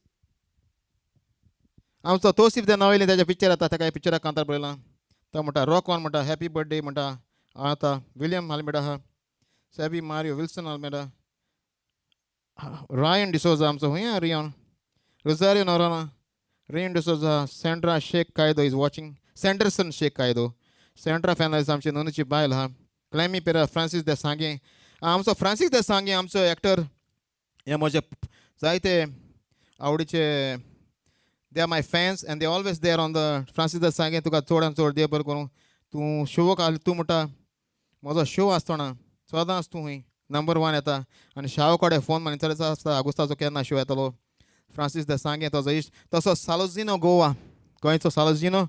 आमचो तोसीफ ते नांव येयलें, तेज्या पिक्चर येता, ताका पिक्चराक कांतार बरयलां. तो म्हणटा रॉक ऑन म्हणटा, हॅपी बर्थडे म्हणटा. आतां विलियम आल्मेडा आहा, Sabby Mario Wilson Almeida, Ryan D'Souza आमचो हुंय रियन रोजारियो नोरोना, रेन डिसोजा, सेंड्रा शेख कायदो is watching, Sanderson Sheikh कायदो, सेंड्रा फॅनल्स आमची नोनूची बायल आहा, क्लॅमी पेरा, फ्रांसीस दे सांगे, आमचो फ्रांसीस दे सांगे आमचो एक्टर. हे म्हजे जायते आवडीचे, they are my fans and they always there on the. Francis दे सांगे, तुका चड आनी चड देव बरें करूं. तूं शोक आसलो, तूं म्हणटा म्हजो शो आसतना सदांच तूं हुंय नंबर वन येता आनी शाव कडेन फोन मारून चलत आसता आगुस्ताचो केन्ना शो येतलो. फ्रांसीस दे सांगे ताजो इश्ट. तसो सालोजिनो गोवा गोंयचो सालोजिनो,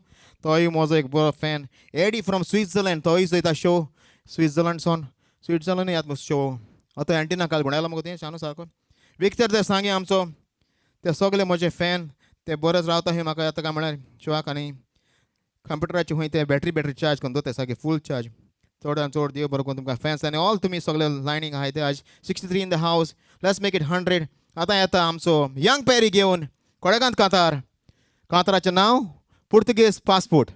तोय म्हजो एक बरो फॅन. एडी फ्रॉम स्विट्झर्लंड, तोय चोयता शो स्विट्झर्लंड सोन, स्विट्झर्लंड येता शो. आतां एंटिना काल गुणायला मगो तें शानू सारको. विक्टर दे सांगे आमचो, ते सगळे म्हजे फॅन, ते बरेच रावता हे म्हाका येता काय म्हळ्यार शोआक. आनी कंप्युटराचे खंय ते बॅटरी बॅटरी चार्ज करून दवरता सारकी फूल चार्ज. चड आनी चड देव बरो करून तुमकां फॅन्स आनी ऑल तुमी सगळे लायनींग आहाय ते. आज 63 in the house, let's make it 100. आतां येता आमचो यंग पेरी घेवन कोडेगांत कांतार. कांताराचें नांव पुर्तुगेज पासपोर्ट.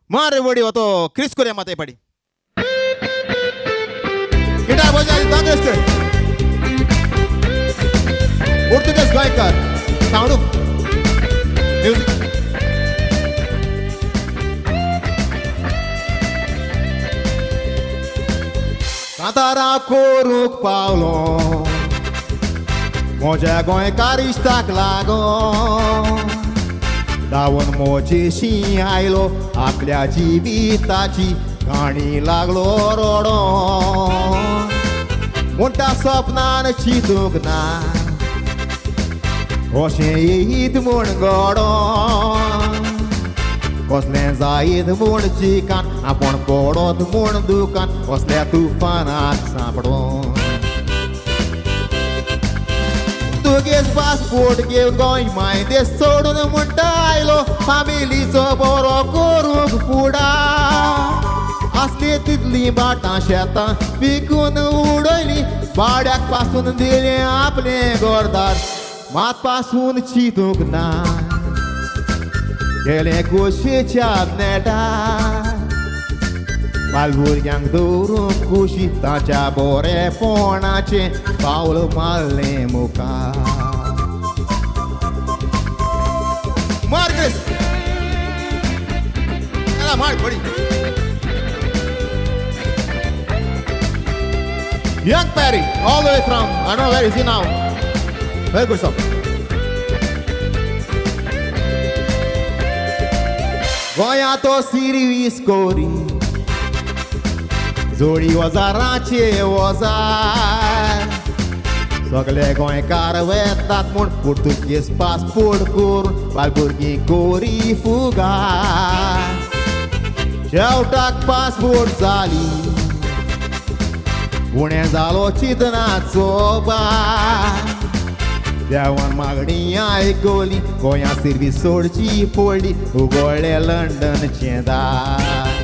मार वडी हो क्रिस कोरिया माते पाडी गिटार बजाय तांदूळ पुर्तुगेज गोंयकार सावंडू म्युझिक. कांतारा करूंक पावलो म्हज्या गोंयकार इश्टाक लागोन, धांवन म्हजेशी आयलो, आपल्या जिविताची काणी लागलो रडो. म्हणटा सपनान चिंतूंक ना अशें येयीत म्हूण घडोन, कसलें जायत म्हूण चिकान, आपूण पडत म्हूण दुकान, कसल्या तुफानाक सांपडोन. तुगेज पासपोर्ट घेवन गोंय मायदेस सोडून म्हणटा आयलो फामिलीचो बरो करूंक फुडार. आसली तितली भाटां शेतां विकून उडयली, भाड्याक पासून दिलें आपलें घरदार. मात पासून चिंतूंक ना, गेलें कुशीच्या नेटार, बाल भुरग्यांक दवरूंक खुशी, ताच्या बरेपणाचें पावल मारलें मुखार. मार क्रिस. चला मार बडी. Young Perry, all the way from, I don't know where is he now. Very good song. गोंया तो सिरवीस कोरी जोडी वजाराचे वजार, सगळे गोंयकार वेतात म्हूण पुर्तुगेज पासपोर्ट करून बाल भुरगीं कोरी फुगार. शेवटाक पासपोर्ट जाली उणें जालो चिंतनाचो भार. देवान मागणी आयकली, गोंया सिर्वीस सोडची पडली, उगडलें लंडनचें दार.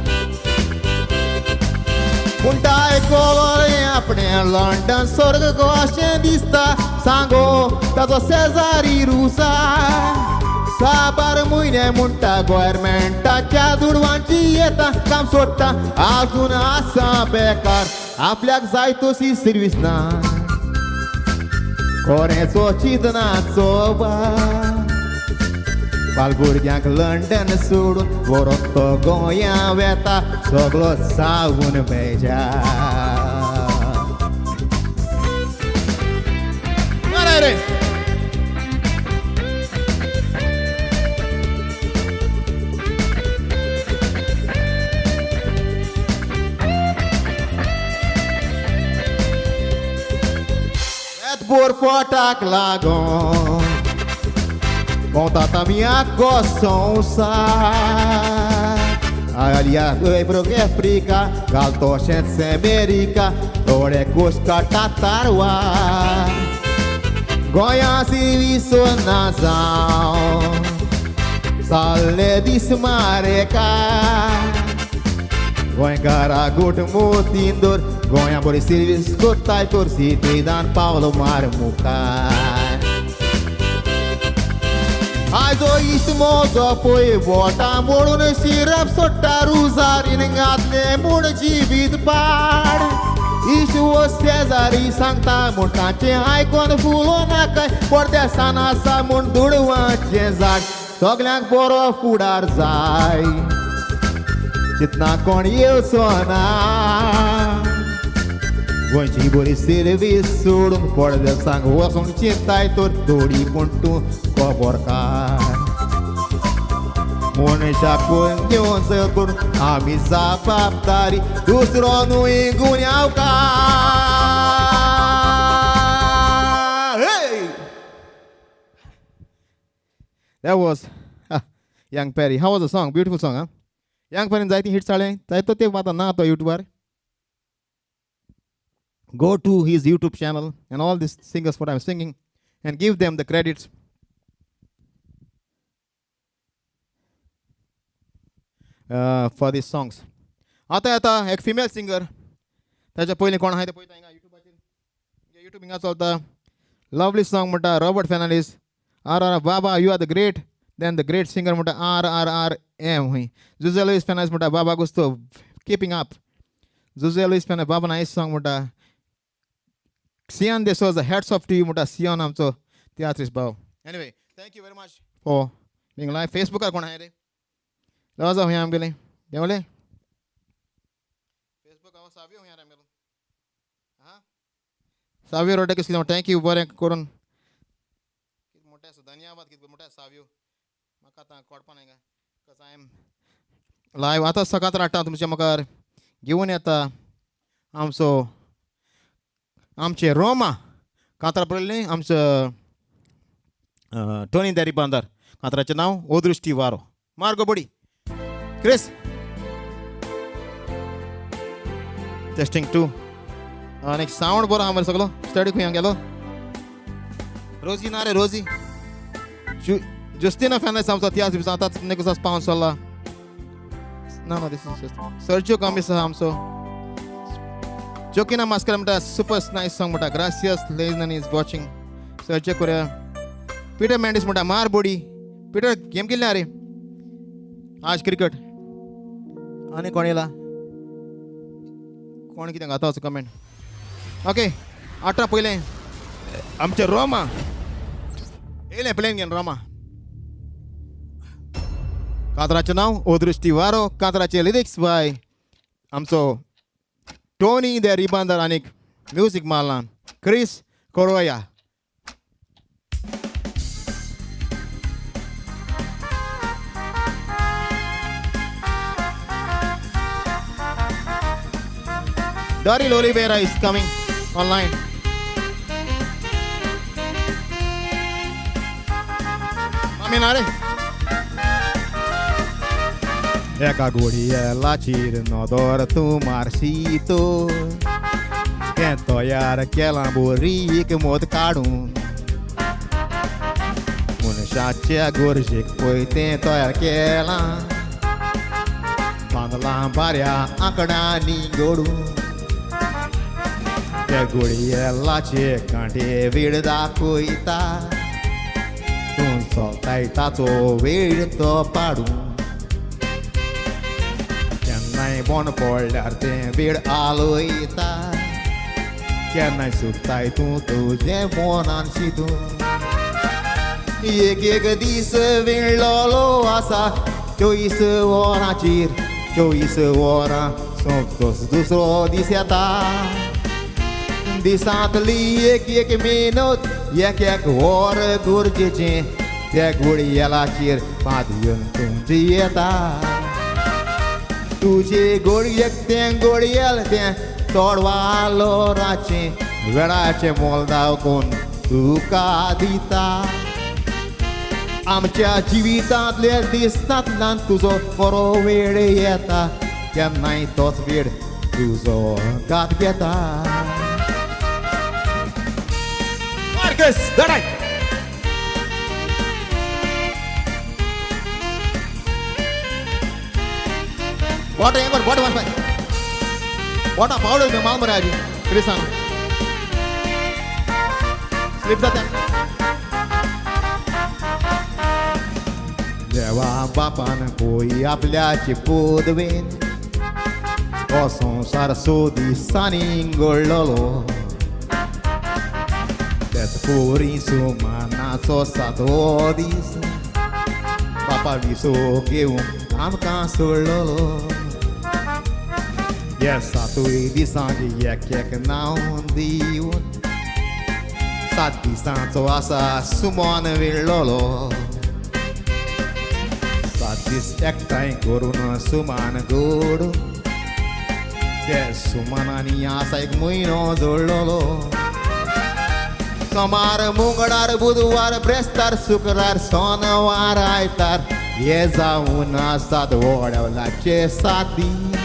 पूण आयकलो रे आपणें लंडन स्वर्ग कशें दिसता, सांगो ताचो शेजारी रुसा. साबार म्हयने म्हणटा गोवोरमेंटाच्या दुडवांची येता, काम सोडटा आजून आसा बेकार, आपल्याक जाय तशी सिर्वीस ना, कोरेचो चिंतनाचो भार. बाल भुरग्यांक लंडन सोडून बरो तो गोंया वेता, सगलो जावन बेजार. रे बोर पोटाक लागोन भोंवतात आमी आख्खो संवसार. आलिया आफ्रिका घाल तशेंच अमेरिका, थोडे कोश काडटा तारवार. गोंया सिर्वीस ना जावं जाल्ले दीस मारेकार. गोंयकारा गुट मोतीन दवर, गोंया बरी सिर्वीस कोत्ताय तर सिटीदान पावलो मार मुखार. आयजो इश्ट म्हजो पळय बोटां मोडून शिरप सोडटा, रुजारीन घातलें म्हूण जिवीत पाड. इश्ट वो शेजारी सांगता म्हूण ताचें आयकोन फुलो नाकाय, परदेसान आसा म्हूण दुडवाचें झाड. सगल्यांक बरो फुडार जाय, चिंतना कोण येवचो ना. गोंयची बरी सिर्वीस सोडून परदेसांक वचूंक चिंताय तर थोडी पूण तूं खबरकार. मनशाकून घेवन करून आमी जबाबदारी, दुसरो न्हय गुन्यांवकार. Hey! That was Young Perry. How was the song? Beautiful song, huh? Young Perry जायती हिट जाले, जायतो ते आतां ना तो यूट्यूबार. Go to his YouTube channel and all these singers what I'm singing and give them the credits for these songs. आतां येता एक फिमेल सिंगर. ताच्या पयलीं कोण आहा तें पळयता हिंगा युट्यूबाचेर. युट्यूब हिंगा चलता. लवली सॉंग म्हणटा रॉबर्ट फेर्नांडीस. आर आर बाबा, you are the great then the great singer म्हणटा आर आर आर एम हुंय. जुजे लुईस फेर्नांडीस म्हणटा बाबा गुस्तो keeping up. Jose Luis Fernandes बाबा नायस सॉंग म्हणटा. सियान de Souza, hats off to you म्हणटा सियान आमचो तियात्रिस्ट भाव. Anyway, thank you very much for being live. फेसबुकार कोण आहा रे? लवाजा हुंय आमगेलें देंवले फेसबूक हांव सावयो हुंय आमगेलो. हां, सावयो रोड्रिगीस कितें, thank you बरें करून कितें मोठें आसा, धन्यवाद. कितें मोठें सावयो, म्हाका आतां कळपा नाय because I am live. आतां सकाळ हाडटा तुमच्या मुखार घेवन येता आमचो आमचे रोमा कांतार पडलें आमचो टोनी दारी बांदार. कांताराचें नांव ओदृश्टी वारो. मार्गो बडी क्रिस टेस्टिंग टू. आनी सावंड बरो आहा मरे, सगलो स्टडी. खंय गेलो रोजी? ना रे रोजी. जुस्तिना फेर्नांडीस आमचो तियात्र आतां निकोसास पावन चल्ला. ना ना, this is Sergio Gomes आहा आमचो. जोकिना मास्कर म्हणटा सुपर नायस सॉंग म्हणटा. ग्रासियस लेजनन is watching. Sergio Korea. Peter Mendes म्हणटा मार बोडी. पिटर गेम केली रे आज क्रिकेट. आनी कोण येयला? कोण कितें घाता असो कमेंट. ओके, आतां पयलें आमचें रोमा येयलें प्लेन घेवन. रोमा कांतराचें नांव अदृश्टी वारो. कांतराचे लिरिक्स बाय आमचो टोनी the Ribandar आनी म्युजीक मारला क्रिस कोरोया. Daryl Oliveira is coming online. मामी ना रे. एका घोडयेलाचेर नदर तूं मारशीत, तें तयार केलां बोरी मोद काडून. मनशाच्या गरजेक पळय तें तयार केलां, बांदलां बऱ्या आंकड्यांनी घडून. त्या घोडयेलाचे कांटे वेळ दाखयता, तूं चलताय ताचो वेळ तो पाडून. केन्नाय बंद पडल्यार तें वेळ आलयता, केन्नाय सुकताय तूं तुजें मनान शितून. एक एक दीस विणलोलो आसा 24 वरांचेर, 24 वरां सोंपतोच दुसरो दीस येता. दिसांतली एक एक मिनत एक एक वर गरजेचें, त्या घोडयेलाचेर पातयेवन तूं जियेता. तुजे घोडयेक तें घोडयेल तें चड वालोराचें, वेळाचें मोल दाखोवन तुका दिता. आमच्या जिवितांतल्या दिसांतल्यान तुजो बरो वेळ येता, केन्नाय तोच वेळ तुजो घात घेता. Marcus, दडाय. बोट हें कर, बोट वाज बोटा पावडर माल मरे आजी क्रिसान स्लिप जाता. देवा बापान पोय आपल्याचे पोदवेन हो संवसार सो दिसांनी घडलोलो. तेच पोरी सुमानाचो सातवो दीस बापा विसो घेवंक आमकां सोडलोलो. ह्या सातूय दिसांक एक एक नांव दिवन 7 दिसांचो आसा सुमन विणलोलो. 7 दीस एकठांय करून सुमान गोड, ते सुमनानी आसा एक म्हयनो जोडलोलो. सोमार मंगळार बुधवार ब्रेस्तार शुक्रार सोनवार आयतार हे जावन आसात वडवलाचे 7 दीस.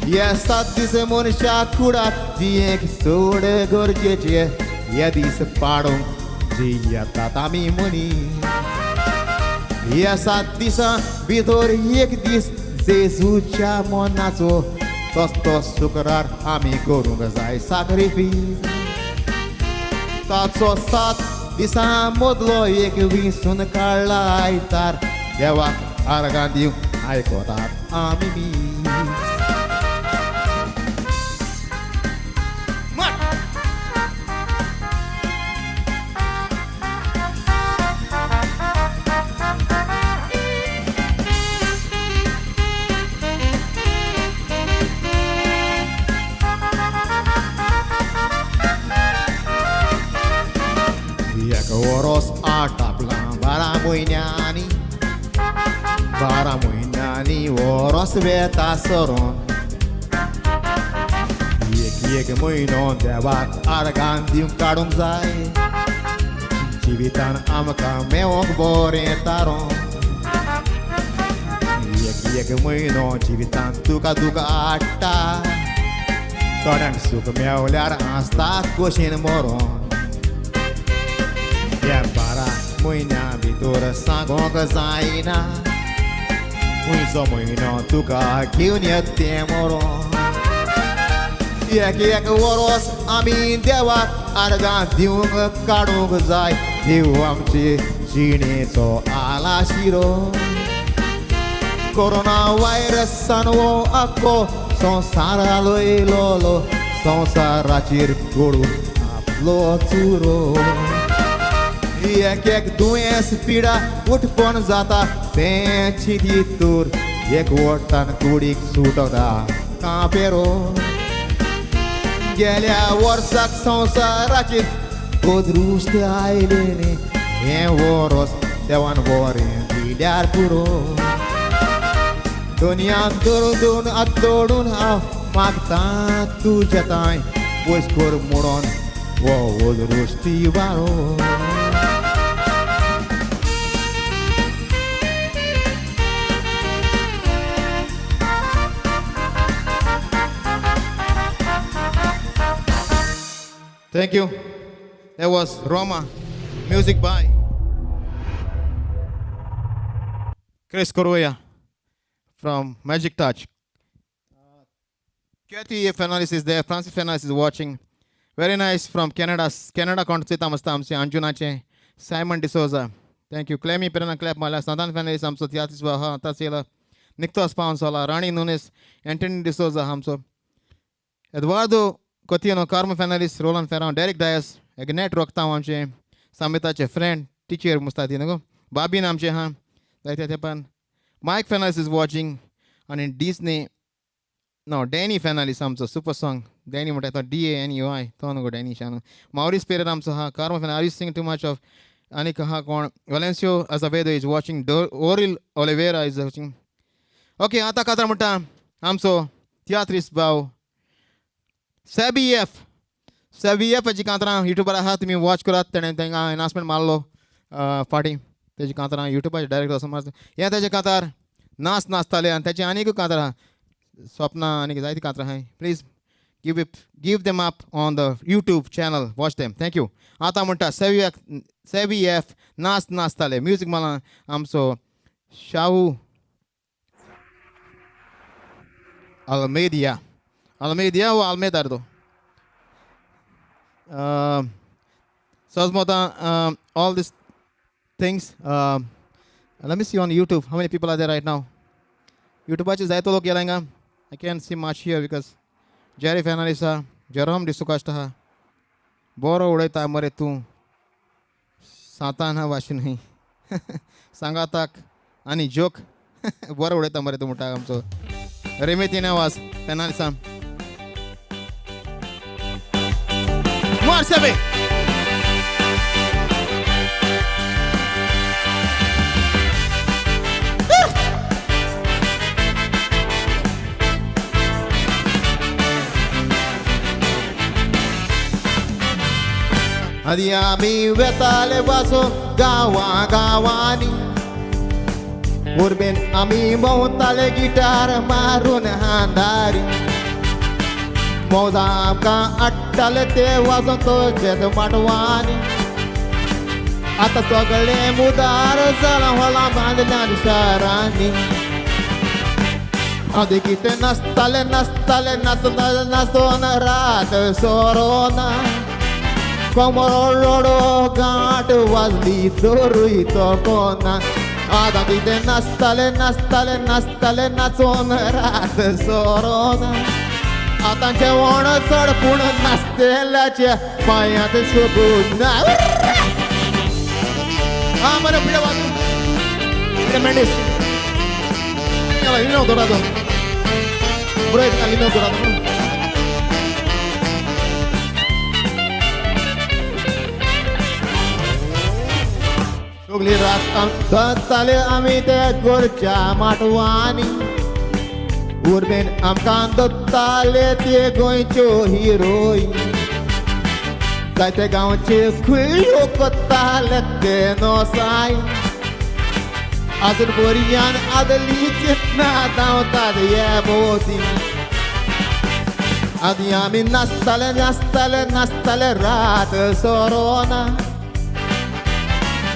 हे 7 दीस मनशा कुडाक जियेक चड गरजेचे, हे दीस पाडूंक जियेतात आमी मनीस. ह्या 7 दिसां भितर एक दीस जेजूच्या मनाचो तस तो शुक्रार आमी करूंक जाय साक्रिफीस. ताचो 7 दिसां मदलो एक विसून काडला आयतार, देवाक आर्गां दिवंक आयकतात आमी मीस. एक वरोस आटापलां 12 म्हयन्यांनी, 12 म्हयन्यांनी वरोस वेता सरोन. एक एक म्हयनो देवाक आर्गां दिवंक काडूंक जाय, जिवितान आमकां मेवोंक बरें तारोन. एक एक म्हयनो जिवितान तुका दुखा हाडटा, थोड्यांक सूख मेवल्यार आसता खोशेन मरोन. ह्या 12 म्हयन्या भितर सांगोंक जायना, खंयचो म्हयनो तुका घेवन येत तें मरोन. एक एक वरोस आमी देवाक आर्गां दिवंक काडूंक जाय, देव आमचे जिणेचो आलाशिरो. कोरोना व्हायरसान हो आख्खो संवसार हालयलोलो, संवसाराचेर घडून आपलो चुरो. एक एक दुयेंस पिडा उठपण जाता तें चिंतीत तर एक वटान कुडीक सुटता कांपेरो गेल्या वर्साक संवसाराचेर अदृश्ट आयलें हें वरोस देवान बरें दिल्यार पुरो दुनिया धरून आतोडून हांव मागता तुज्या तांय पयस कर म्हणून हो अदृश्टी वारो. Thank you. That was Roma. Music by Chris Correa from Magic Touch. Kathy Fernandez is there. Francis Fernandez is watching. Very nice from Canada. Canada कोण चोयता मस्त आमचे अंजुनाचे सायमन डिसोजा. Thank you. क्लेमी पेरेना क्लॅप मारल्या. सदान फर्नांडीस आमचो तियात्रिस्त आहा आतांच येयला. निकतोच पावन सोला. राणी नुनेस, एंटनी डिसोजा आमचो. एडवार्दो कोतिनो, कार्मो फर्नांडीस, रोलन फेरांव, डेरिक डायस, एग्नेट रोखतांव आमचे सामिताचे फ्रेंड टिचर मुस्ता ती न्हू बाबीन आमचे आहा जायते तेंपान. मायक फर्नांडीस is watching आनी डिस्नी नो डॅनी फर्नांडीस आमचो सुपर सॉंग डॅनी म्हणटा तो DANUI तो न्हू गो डॅनी शानू. मावरीस पेरेर आमचो आहा. Carmo Fernandes sing too much of आनीक आहा कोण. वलेन्सियो अजावेदो is watching. Oril Oliveira is watching. Okay, आतां कातार म्हणटा आमचो तियात्रिस्त भाव सॅबी एफ. सॅबी एफाची कांतरां युट्यूबार आहा, तुमी वॉच करात. तेणें तांकां एनावन्समेंट मारलो फाटीं. तेजी कांतरां युट्यूबाचेर डायरेक्ट वचून मारता. हें तेजें कांतार नाच नाचताले आनी तेजें आनीकूय कांतार आहा, स्वप्ना आनीक जायतीं कांतरां आहाय. Please give them up on the YouTube channel, watch them. Thank you. आतां म्हणटा सॅवी एफ, सॅवी एफ नाच नाचताले. म्युजीक मारला आमचो शाहू अल्मेदिया. अल्मेदिया वो आल्मेदार तो Sosmota, all these things. Let me see on YouTube how many people are there right now. YouTubeाचेर जायतो लोक गेला हिंगा. I can't see much here because Jerry Fernandes आहा, जेरोम डिसुकास्ट आहा. बरो उडयता मरे तूं सातान भाशेन न्हय सांगाताक आनी जोक. बरो उडयता मरे तूं म्हणटा आमचो रेमेतीन वास फेर्नांडीसा. मार सेवे. आदी आमी वेताले वासो गांवा गांवांनी उर्बेन आमी भोंवताले गिटार मारून हांदारी मौजा आमकां आट्टाले ते वाजोवन तशेंच माटवांनी. आतां सगळें मुदार जालां व्हडलां बांदल्यान शारांनी. आदी कितें नाचताले नाचताले नाचताले नाचोन रात सोरोना कमरो रडो गांठ वाजली तरूय तो कोना. आतां कितें नाचताले नाचताले नाचताले नाचोन रात सोरोना आतां जेवण चड पूण नाचतेल्याच्या पांयांत सोबून. Ah, मरे पिढ्या वाजू पिढ्या मेंढीस लिनो दोरादो बरो लिनो दोरादो. सगली रात दत्ताले आमी ते गोरच्या माटवांनी उर्बेन आमकां दत्ताले ते गोंयच्यो हिरोई जायते गांवचे खुळ्यो कोत्ताले ते नोसाय आजून बोरयान आदली चिंतना धांवतात हे भोंवती. आदी आमी नाचताले नाचताले नाचताले रात सोरोना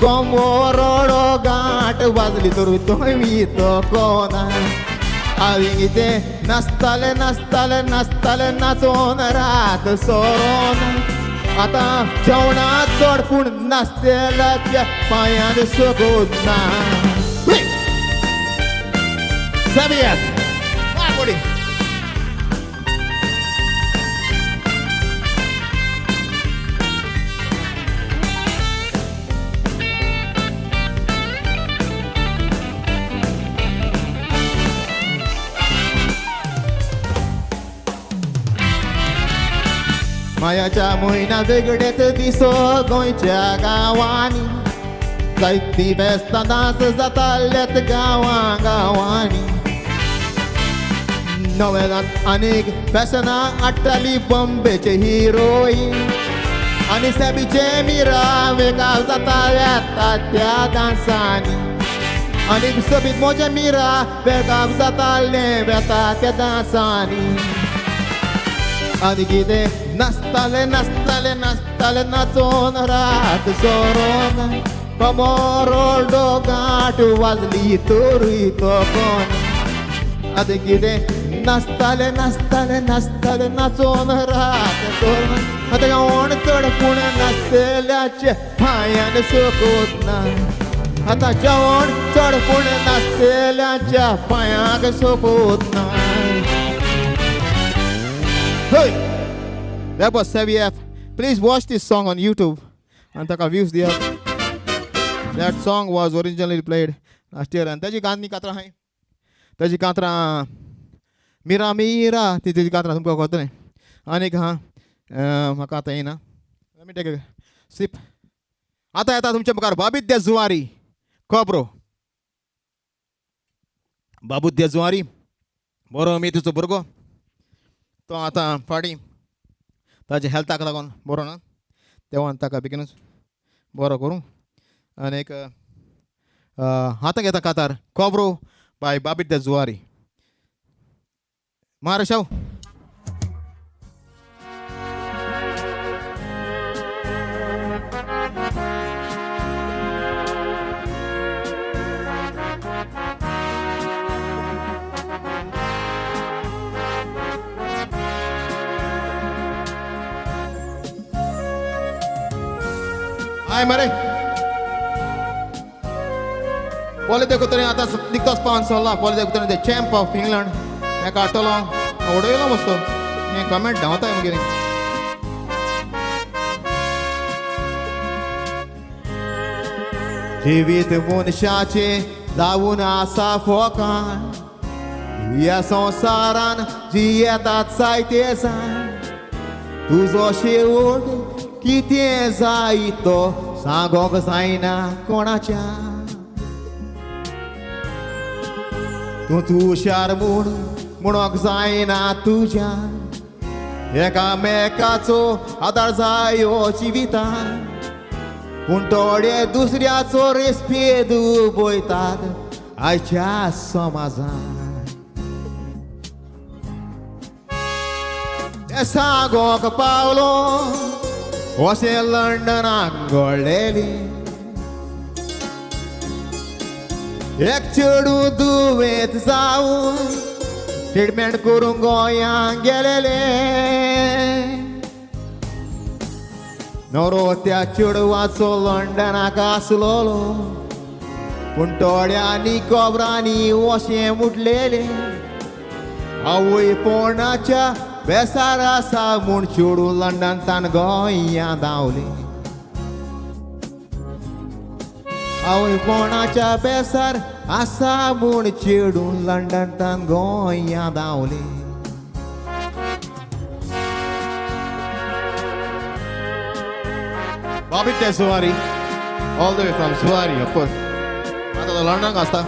कोमोरोडो गांठ वाजली तर तुमी तो कोना. आदी कितें नाचताले नाचताले नाचताले नाचोन रात सोरोना आतां जेवणा चड पूण नाचतेल्याच्या पांयांत सोगोत ना. Sabias. Body. मायाच्या म्हयन्या वेगळेच दिसो गोंयच्या गांवांनी जायती फेस्तां डांस जातालेत गांवां गांवांनी. नवेलान आनीक फॅशनां हाडटाली बॉम्बेचे हिरोईन आनी सॅबीचे मिरा वेगाव जाता त्या डांसांनी. आनीक सोबीत म्हजें मिरा बेगाव जातालें वेता त्या डांसांनी. आनी कितें नाचताले नाचताले नाचताले नाचोन रात सोरोन कमरोडो गांठ वाजली तरूय तो कोण. आतां कितें नाचताले नाचताले नाचताले नाचोन रात सोरोन आतां जेवण चड पूण नाचतेल्याचे पांयान सोकोत ना. आतां जेवण चड पूण नाचतेल्याच्या पांयाक सोकोत ना. Hey! That was Sevi F. Please watch this song on YouTube and ताका views दियात. That song was originally played last year. आनी ताजी गांधी कातरां आहाय, ताजी कातरां मिरा मिरा ती तेजी कातरां तुमकां कळटलें. आनीक आहा म्हाका आतां येना. Let me take a sip. आतां येता तुमच्या मुखार बाबीद्य जुवारी खबरो. बाबुद्य जुवारी बरो उमेदीचो भुरगो. तो आतां फाटीं ताज्या हेल्थाक लागून बरो ना, देवान ताका बेगीनूच बरो करूं. आनीक आतां घेता कातार खबरो बाय बाबीद्य जुवारी. मार शाव. हाय मरे पळय कुत्रे आतां निकतोच पावन सोल्ला. पळय कुत्रे the champ of England हेका हाडटलो उडयलो मस्त. हे कमेंट धांवताय मागीर. जिवीत मनशाचें जावन आसा फोकाण ह्या संवसारान जियेतात जायते जाण. तुजो शेवट कितें जाय तो सांगोंक जायना कोणाच्या. तूं हुशार म्हूण म्हणोंक जायना तुज्या. एकामेकाचो आदार जायो जिवितान पूण थोडे दुसऱ्याचो रेस्पेद उबयतात आयच्या समाजान. तें सांगोंक पावलो अशें लंडनाक घडलेली. एक चेडूं दुयेंत जावन ट्रिटमेंट करूंक गोंयांक गेलेलें. नवरो त्या चेडवाचो लंडनाक आसलोलो पूण थोड्यांनी खबरांनी अशें म्हटलेलें आवय पोणाच्या बेसार आसा म्हूण चेडूं लंडन गोंयां धांवलें. आवय पोणाच्या बेसार आसा म्हूण चेडूं लंडन गोंयां धांवलें. Bobby Zuari, all the way from Zuari, of course. आतां तो लंडनाक आसता.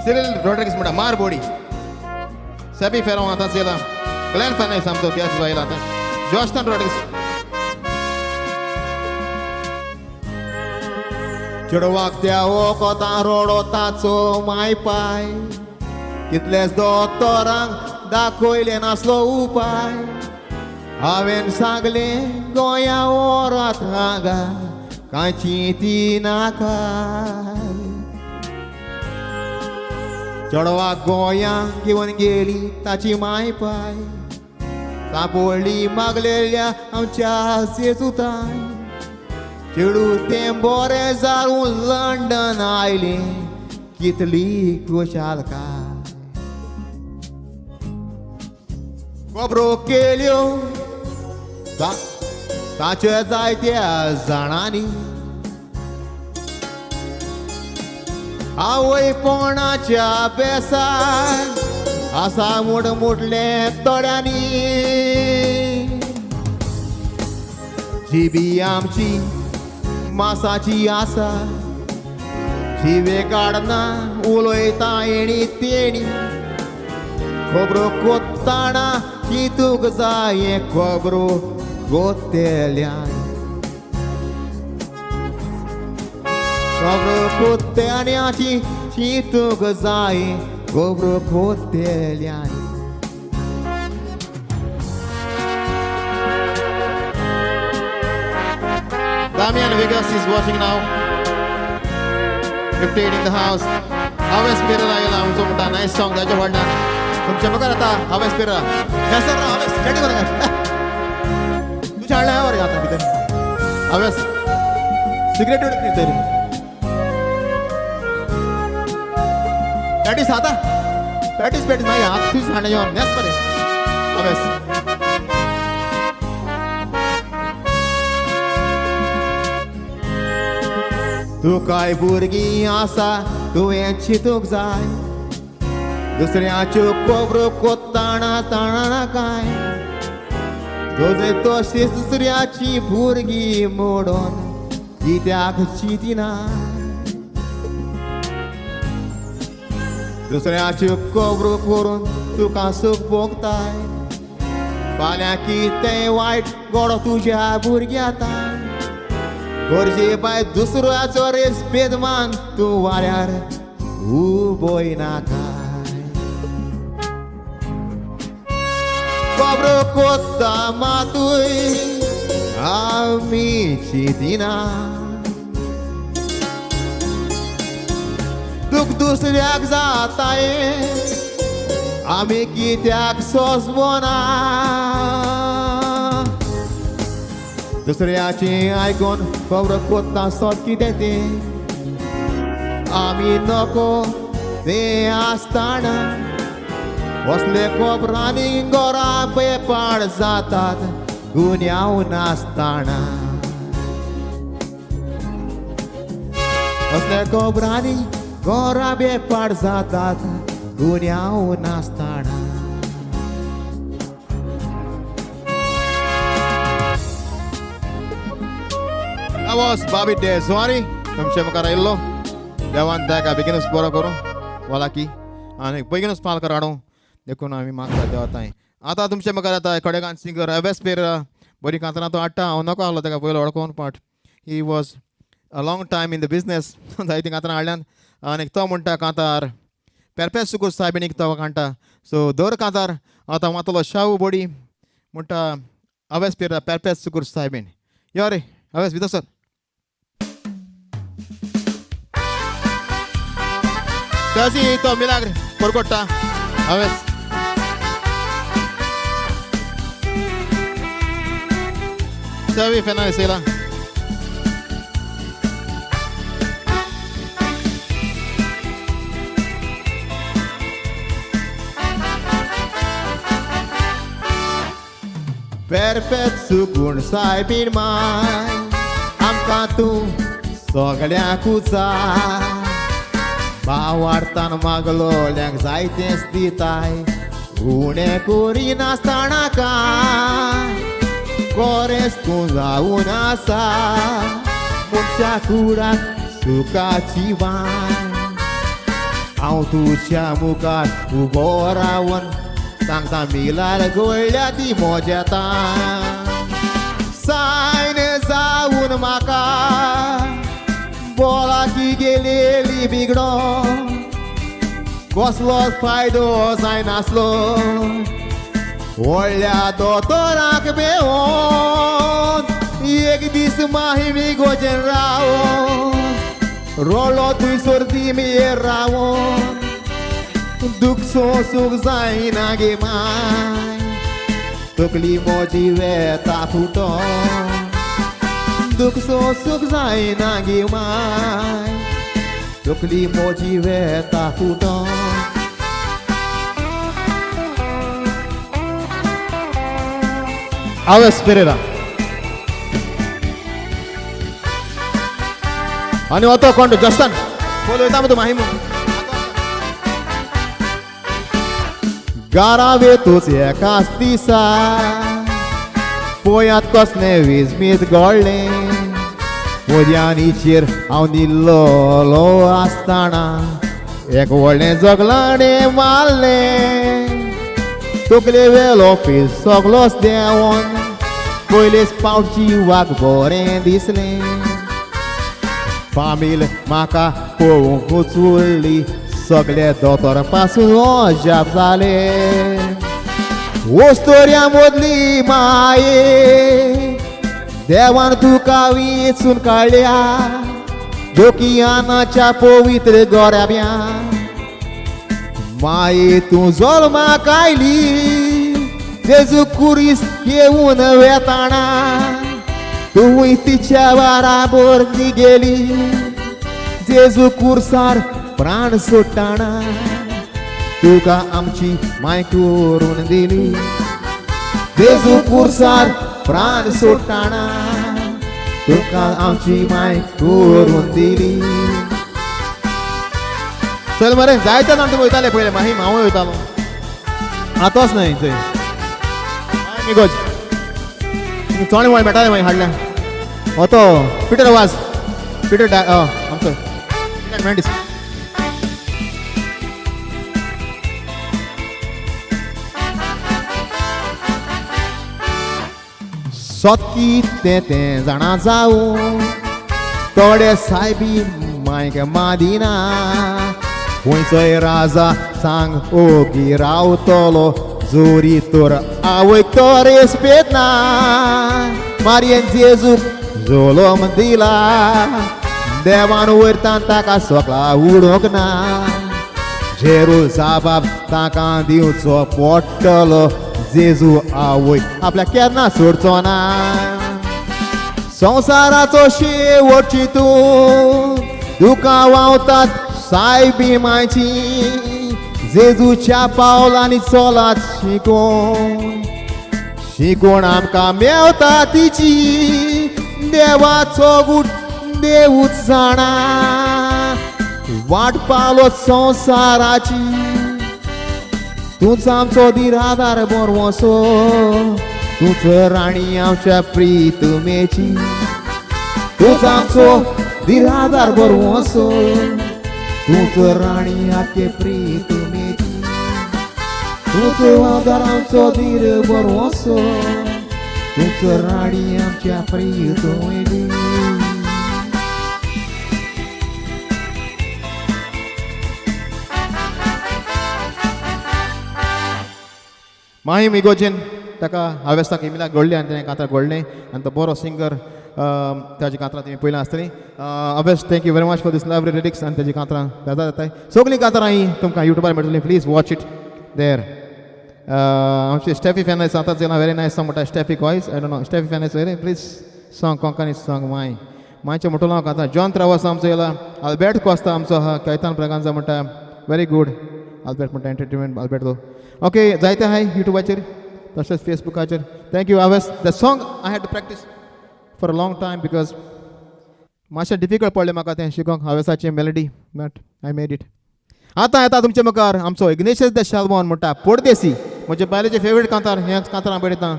सिरिल रॉड्रिग्स म्हणटा मार बोडी. सेबी फेरो आतां येयला. ग्लॅन फर्नांडीस आमचो त्याच येयला आतां. जॉस्टन रॉड्रिग्स. चेडवाक त्या वखदां रोडो ताचो माय पाय कितलेच दोतोरांक दाखयले नासलो उपाय. हांवें सांगलें गोंया व्हरात हांगा कांय चिंती नाका. चेडवाक गोंया घेवन गेली ताची माय पाय सांपोळी मागलेल्या आमच्या जेजुताय. चेडूं तें बरें जावन लंडन आयलें कितली खुशालकाय. खबरो केल्यो ताचे जायत्या जाणांनी आवयपणाच्या बेसार आसा म्हूण मुटलें थोड्यांनी. जिबी आमची मासाची आसा, जिवे काडना उलयता येणी तेणी, खबरो कोत्ताना चिंतूंक जाय खबरो कोत्तेल्यान, खबरो कोत्तेल्याची चिंतूंक जाय खबरो कोत्तेल्यान. Damian Vegas is watching now. 58 in the house. Aves Pereira येयला आमचो म्हणटा नायस सॉंग ताच्या व्हडल्यान तुमच्या मुखार आतां हावेस पेरेरा. सर हावेस चेडी कोण तुझ्या हाडल्या मरे आतां भितर हावेस सिगरेट उडत भितर पॅटीस आतां पॅटीस पॅटीस मागीर हात तुझ हाडल्या येवन नेस मरे हावेस. तुकाय भुरगीं आसा तुवें चिंतूंक जाय, दुसऱ्याच्यो खबरो कोत्ताणा ताणा काय, तुजें तशीच दुसऱ्याची भुरगीं मोडून कित्याक चिंतिना, दुसऱ्याच्यो खबरो करून तुका सूख भोगताय, फाल्यां कितेंय वायट घडो तुज्या भुरग्याताय, गरजे बाय दुसऱ्याचो रेस्पेद मान तूं वाऱ्यार उबय नाकाय. खबरो कोत्ता मातूय आमी चिंतिना, दूख दुसऱ्याक जाताय आमी कित्याक सोंसबना, दुसऱ्याचें आयकून खबर कोत्ता सोद कितें तें आमी नको तें आसतना, असले खबरांनी घरा बेपाड जातात गुन्यांव नासतना, असले खबरांनी घरा बेपाड जातात गुन्यांव नासतना. That was Bobby Dezwani तुमच्या मुखार आयिल्लो. देवान ताका बेगीनूच बरो करूं वलाकी आनी बेगीनूच पालकर हाडूं देखून आमी मागता देवा तांय. आतां तुमच्या मुखार येता कडेगान सिंगर एवेस पेरेरा. बरी कांतरां तो हाडटा. हांव नको आहलो ताका पयलो वळखून, but he was a long time in the business. जायतीं कांतरां हाडल्यान आनी तो म्हणटा कांतार पेरपेस सुकूर सायबिणीक तो कांटा. सो दर कांतार आतां मातलो शाहू बोडी म्हणटा अवेस पेरेरा पेरपेस सुकूर सायबीण. यो रे अवेस भितर सर. तशी तो मिलाग्र परकोट्टा अवेस. Xavi Fernandes येयला. पेरपेत सुगूण सायबीण माय आमकां तूं सगळ्यांकूच जाय, भावार्थान मागलोल्यांक जायतेंच दिताय, उणें करिनासतना काय कोरेस तूं जावन आसा, मनशा कुडाक सुखाची वाय, हांव तुज्या मुखार उबो रावन सांगता मिलार गळ्ळ्या ती म्हज्या सायन जावन म्हाका बोलाकी गेलेली बिगडो, कसलोच फायदो जायनासलो व्हडल्या दोतोराक बेवोन, एक दीस माही गोजेन रावोन रोलो थंयसर दिमयेर रावोन, दूख सोंसूंक जायना गे माय, तकली म्हजी वेता फुटोन, दूख सोंसूंक जायना गे माय, तकली म्हजी वेता फुटोन. Aves Pereira. आनी वतो कोण तो जस्टन पोल वयता तूं माही गारावेतूच एकाच दिसा पोयात कसलें वीज गळ्ळें म्हज्यानीचेर हांव निल्लोलो आसतना एक व्हडलें जगलाणें मारलें तकले वेलो पीस सगलोच देंवोन पयलेच पावट जिवाक बरें दिसलें. फामील म्हाका पळोवंक उचुल्ली सगळे दोतोर पासून अजाप जाले. वस्तोऱ्या मदली माये देवान तुका वेंचून काडल्या जोकियानाच्या पवित्र गोऱ्याब्या. माये तूं जल्माक आयली जेजू कुरीस येवन वेताना तूं तिच्या बाराबर गेली जेजू कुर्सार प्राण सोडटाना तुका आमची माय करून दिली जेजू कुर्सार प्राण सोडटाना तुका आमची माय करून दिली. चल मरे जायते जाण तुमी वयताले पयले माही हांवूय वयतालो आतांच न्हय थंय माय मिगोज चोणे मोळे मेळटाले मागीर हाडल्या हो तो पिटर वाज पिटर आमचो पिटर मेंडिस. सोत कितें तें जाणा जावं थोडे सायबी मायक मादिना खंयचोय राजा सांग ओगी रावतलो जोरी तर आवयक तो रेस्पेद ना. मारयेन जेजूक जोलोम दिला देवान वयरतान ताका सकला उडोवंक ना. जेरू जाबाब ताका दिवचो पडटलो जेजू आवय आपल्याक केन्ना सोडचो ना. संवसाराचो शेवट चिंतून दुकां व्हांवतात सायबी मायची जेजूच्या पावलांनी चलात शिकोवन शिकोवन आमकां मेवता तिची देवाचो गूट देवूच जाणा वाट पावलो संवसाराची. तूंच आमचो दिरादार बरवसो तूंच राणी आमच्या प्रितमेची तूंच आमचो दिरादार बरवसो तूंच राणी आमचे प्रितमेची तूंच आदार आमचो धीर बरवसो तूंच राणी आमच्या प्रितमेची. माहीम इगोजीन ताका हावेस्ताक इमिलाक घडलें आनी तेणें कांतार घडलें आनी तो बरो सिंगर ताजी कांतरां तुमी पयलीं आसतलीं. Aves, thank you very much for this lovely lyrics आनी ताजी कांतरां जाता जाताय सगळीं कांतरां ही तुमकां युट्यूबार मेळटलीं. Please watch it there. आमची स्टेफी फेर्नांडीस आतांच येयला व्हेरी नायस सॉंग म्हणटा Steffi voice I don't know Steffi Fernandes very please song Konkani song my मायचें म्हणटलो हांव कांतार. जॉन त्रावास आमचो येयला अल्बर्ट कोस्ता आमचो आहा कैतान ब्रागांजा म्हणटा व्हेरी गूड अल्बर्ट म्हणटा एंटरटेनमेंट अल्बर्ट ओके जायते आहाय युट्यूबाचेर तशेंच फेसबुकाचेर. Thank you Aves. The song I had to practice for a long time because मातशें डिफिकल्ट पडलें म्हाका तें शिकोंक हावेसाचें melody but I made it. आतां येता तुमचे मुखार आमचो इग्नेशियस the शालमोन म्हणटा पोडदेसी म्हजे बायलेचे फेवरेट कांतार हें कांतार हांव बरयता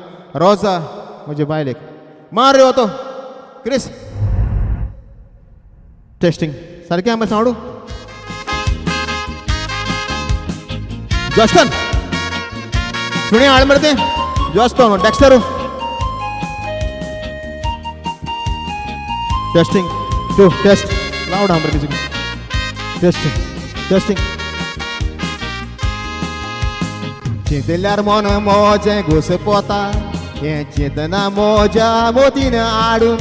रोजा म्हजे बायलेक मार रे तो क्रिस टेस्टिंग सारकें आहा सावंडू जॉस्टन सुणे हाड मरे तें Johnston Dexter testing two test loud आहा मरे म्युजीक टेस्टिंग टेस्टिंग. चिंतल्यार मन मोजें घुसपोता हें चिंतना मोज्या मोतीन हाडून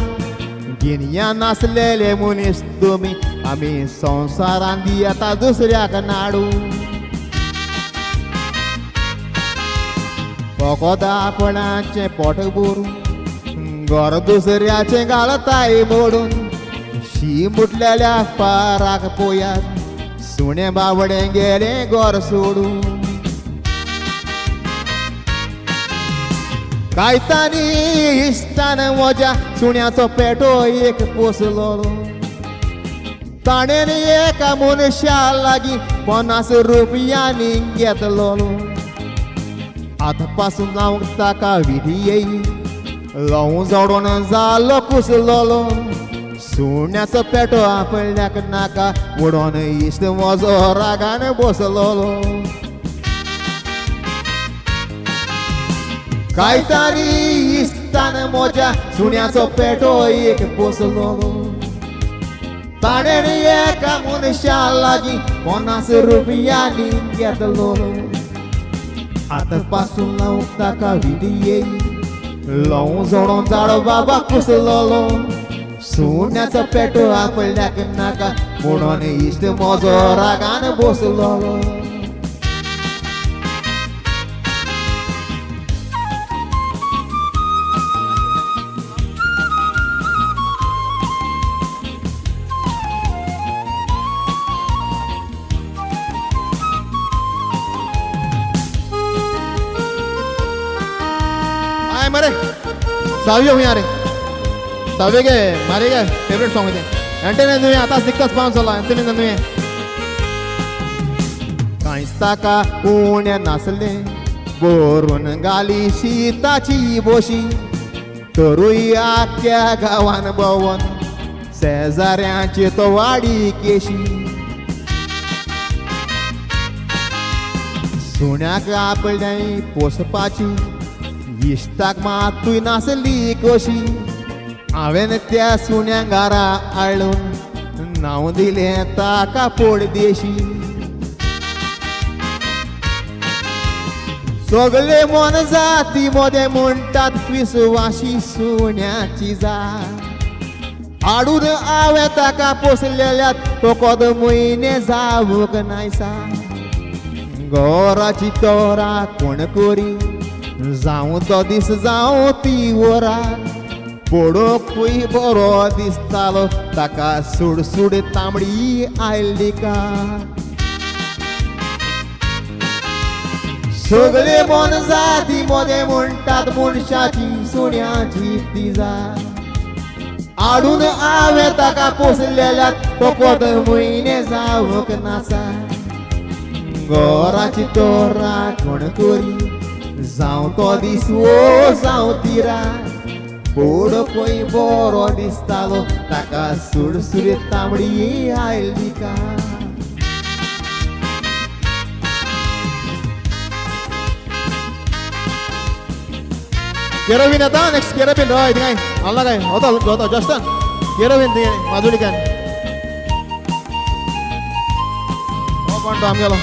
गिन्यान नासलेले मनीस तुमी आमी संवसारान दियता दुसऱ्याक नाडू. फकत आपणाचें पोट भरून घर दुसऱ्याचें घालताय मोडून शी मुटलेल्या फाराक पोयात सुणें बावडें गेलें घर सोडून. कायतानी इश्टान म्हज्या सुण्याचो पेटो एक पोसलो ताणें एका मनशा लागीं 50 रुपयांनी घेतलो. आतां पासून लावंक ताका विधी येई ल्हवू जोडून जालो कुसलोलो. सुण्याचो पेटो आपल्याक नाका उडोन इश्ट म्हजो रागान बसलोलो. कांयतारी इश्टान म्हज्या सुण्याचो पेटो एक बसलोलो. ताणें एका मनशा लागीं 50 रुपयांनी घेतलो. आतां पासून लावंक ताका विधी येई ल्हवू जोडोन जाडो बाबा कुसलोलो. सुण्याचो पेटो आपल्याक नाका म्हणून इश्ट म्हजो रागान बसलोलो. आय मरे सावयो हुंय रे सावयो गे मारे गे फेवरेट सॉंग तें. एंटनी नुवें आतांच निकतोच पावन चला. एंटनी नुवें कांयच ताका उणें नासलें भरून घाली शिताची बोशी. तरूय आख्ख्या गांवान भोंवन शेजाऱ्यांची तो वाडी केशी. सुण्याक आपल्या पोसपाची इश्टाक मातूय नासली कशी. हांवें त्या सुण्या घरा हाडून नांव दिलें ताका पोडदेशी. सगळे मन जाती मोदें म्हणटात विस्वाशी सुण्याची जात. हाडून हांवें ताका पोसलेल्यात फकत म्हयने जावंक नायसा. घराची तोरा कोण करी जावं तो दीस जावं ती वरां. पळोवंकूय बरो दिसतालो ताका सुडसुड तांबडी आयली का. सगळे मन जाती मोदें म्हणटात मनशाची सुण्याची ती जात. हाडून हांवें ताका पोसलेल्यात फकत म्हयने जावंक नासा. घराची तोरा कोण करी जावं तो दीस वो जावं ती रात. पळोवंकूय बरो दिसतालो ताका सुडसुडीत तांबडी आयली का. केरोबीन येता नेक्स्ट केरोबीन हय थिंगाय आला काय वता वता जस्टन केरोबीन थिंगाय माजुलीच्यान हो कोण तो आमगेलो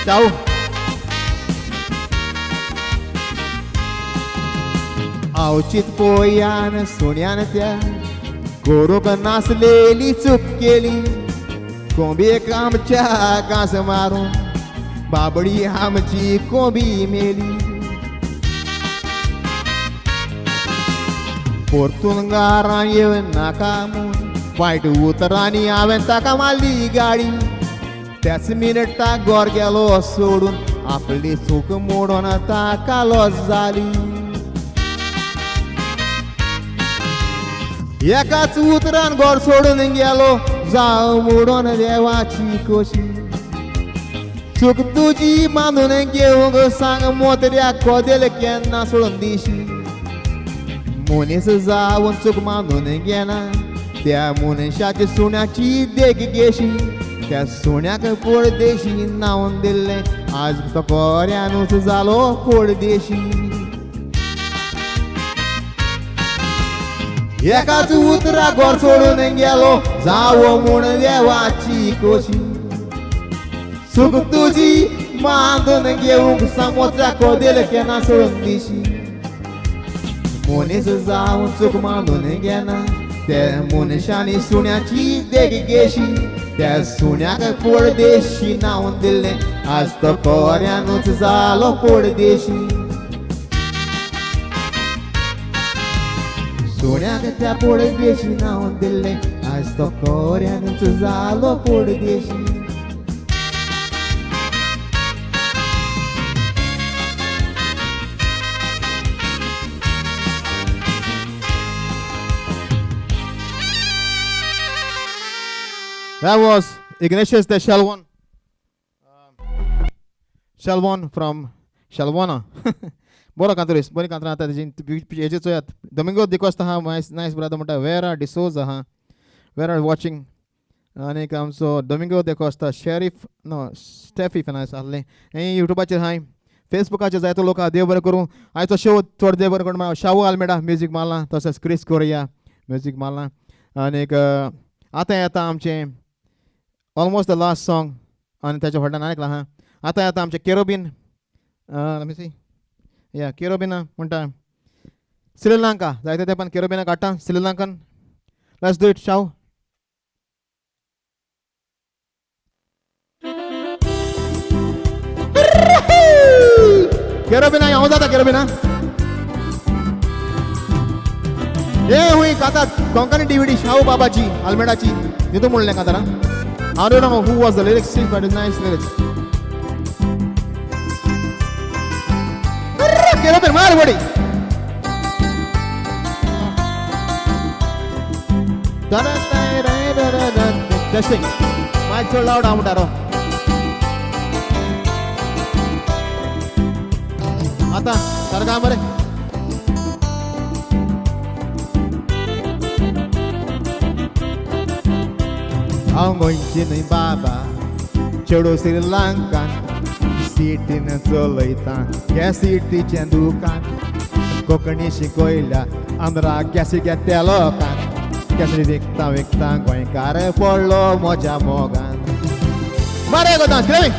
चाऊ. आवचीत पोयान सुण्यान त्या करूंक नासलेली चूक केली. कोंबयेक आमच्या घांस मारून बाबडी आमची कोंबी मेली. परतून घरान येवन नाका म्हूण वायट उतरांनी हांवें ताका मारली गाडी. त्याच मिनटाक घर गेलो सोडून आपली चूक मोडून ताका लज जाली. एकाच उतरान घर सोडून गेलो जावं मोडून देवाची खोशी. चूक तुजी मानून घेवंक सांग मोतऱ्या कोदेल केन्ना सोडून दिशी. मनीस जावन चूक मानून घेना त्या मनशाची सुण्याची देख घेशी. त्या सुण्याक परदेशी नांव दिल्लें आज तो खऱ्यानूच जालो परदेशी. एकाच उतरा घर सोडून गेलो जावं म्हूण देवाची खोशी. चूक तुजी मानून घेवंक सांग कोदेल केन्ना सोडून दिशी. मनीस जावन चूक मानून घेना त्या मनशांनी सुण्याची देख घेशी. त्या सुण्याक परदेशी नांव दिल्लें आज तो खऱ्यानूच जालो परदेशी. सुण्याक त्या परदेशी नांव दिल्लें आज तो खऱ्यानूच जालो परदेशी. That was Ignatius de Shelwan. Shelwan from Shelwana. बरो कांतुरीस, बरी कांतरां आतां तेजी हेजेर चोयात. दोमिंगो दिकोस्ता आहा, नायस नायस ब्रदर म्हणटा. वेरा डिसोज आहा, वेर are watching. आनीक आमचो दोमिंगो देकोस्ता, शेरीफ नो स्टेफी फॅनास आहले हें युट्यूबाचेर हाय, फेसबुकाचेर जायतो लोक आहा. देव बरें करूं. आयचो शो चड देव बरें करून. शाहू आल्मेडा म्युजीक मारलां, तशेंच क्रिस कोरिया म्युजीक मारलां. आनीक आतां येता आमचें ऑलमोस्ट the last song आनी ताच्या फाटल्यान आनीक आहा. आतां येता आमचें केरोबीन. सी या केरोबिना म्हणटा श्रीलंका जायते तेंपान केरोबिना काडटा Sri Lankan. Let's do it Shahu. केरोबिना हांव जाता केरोबिना. हे हुंय कांतार कोंकणी डिविडी शाहू बाबाची आल्मेडाची तितू म्हणलें कांतारां. I don't know who was the lyrics, but it's nice lyrics. Kerobin मार बडी. Testing. Mic चड लावड हांव म्हणटा रो. आतां सारकें मरे. हांव गोंयची न्हय बाबा, चेडो श्रीलंकान, सिटीन चलयता गॅसिटीचें दुकान. कोंकणी शिकयल्या आंध्रा गॅसी घेतल्या लोकांक, गॅसी विकता विकता गोंयकार पडलो म्हज्या मोगान. मरे गो डांस क्रेवी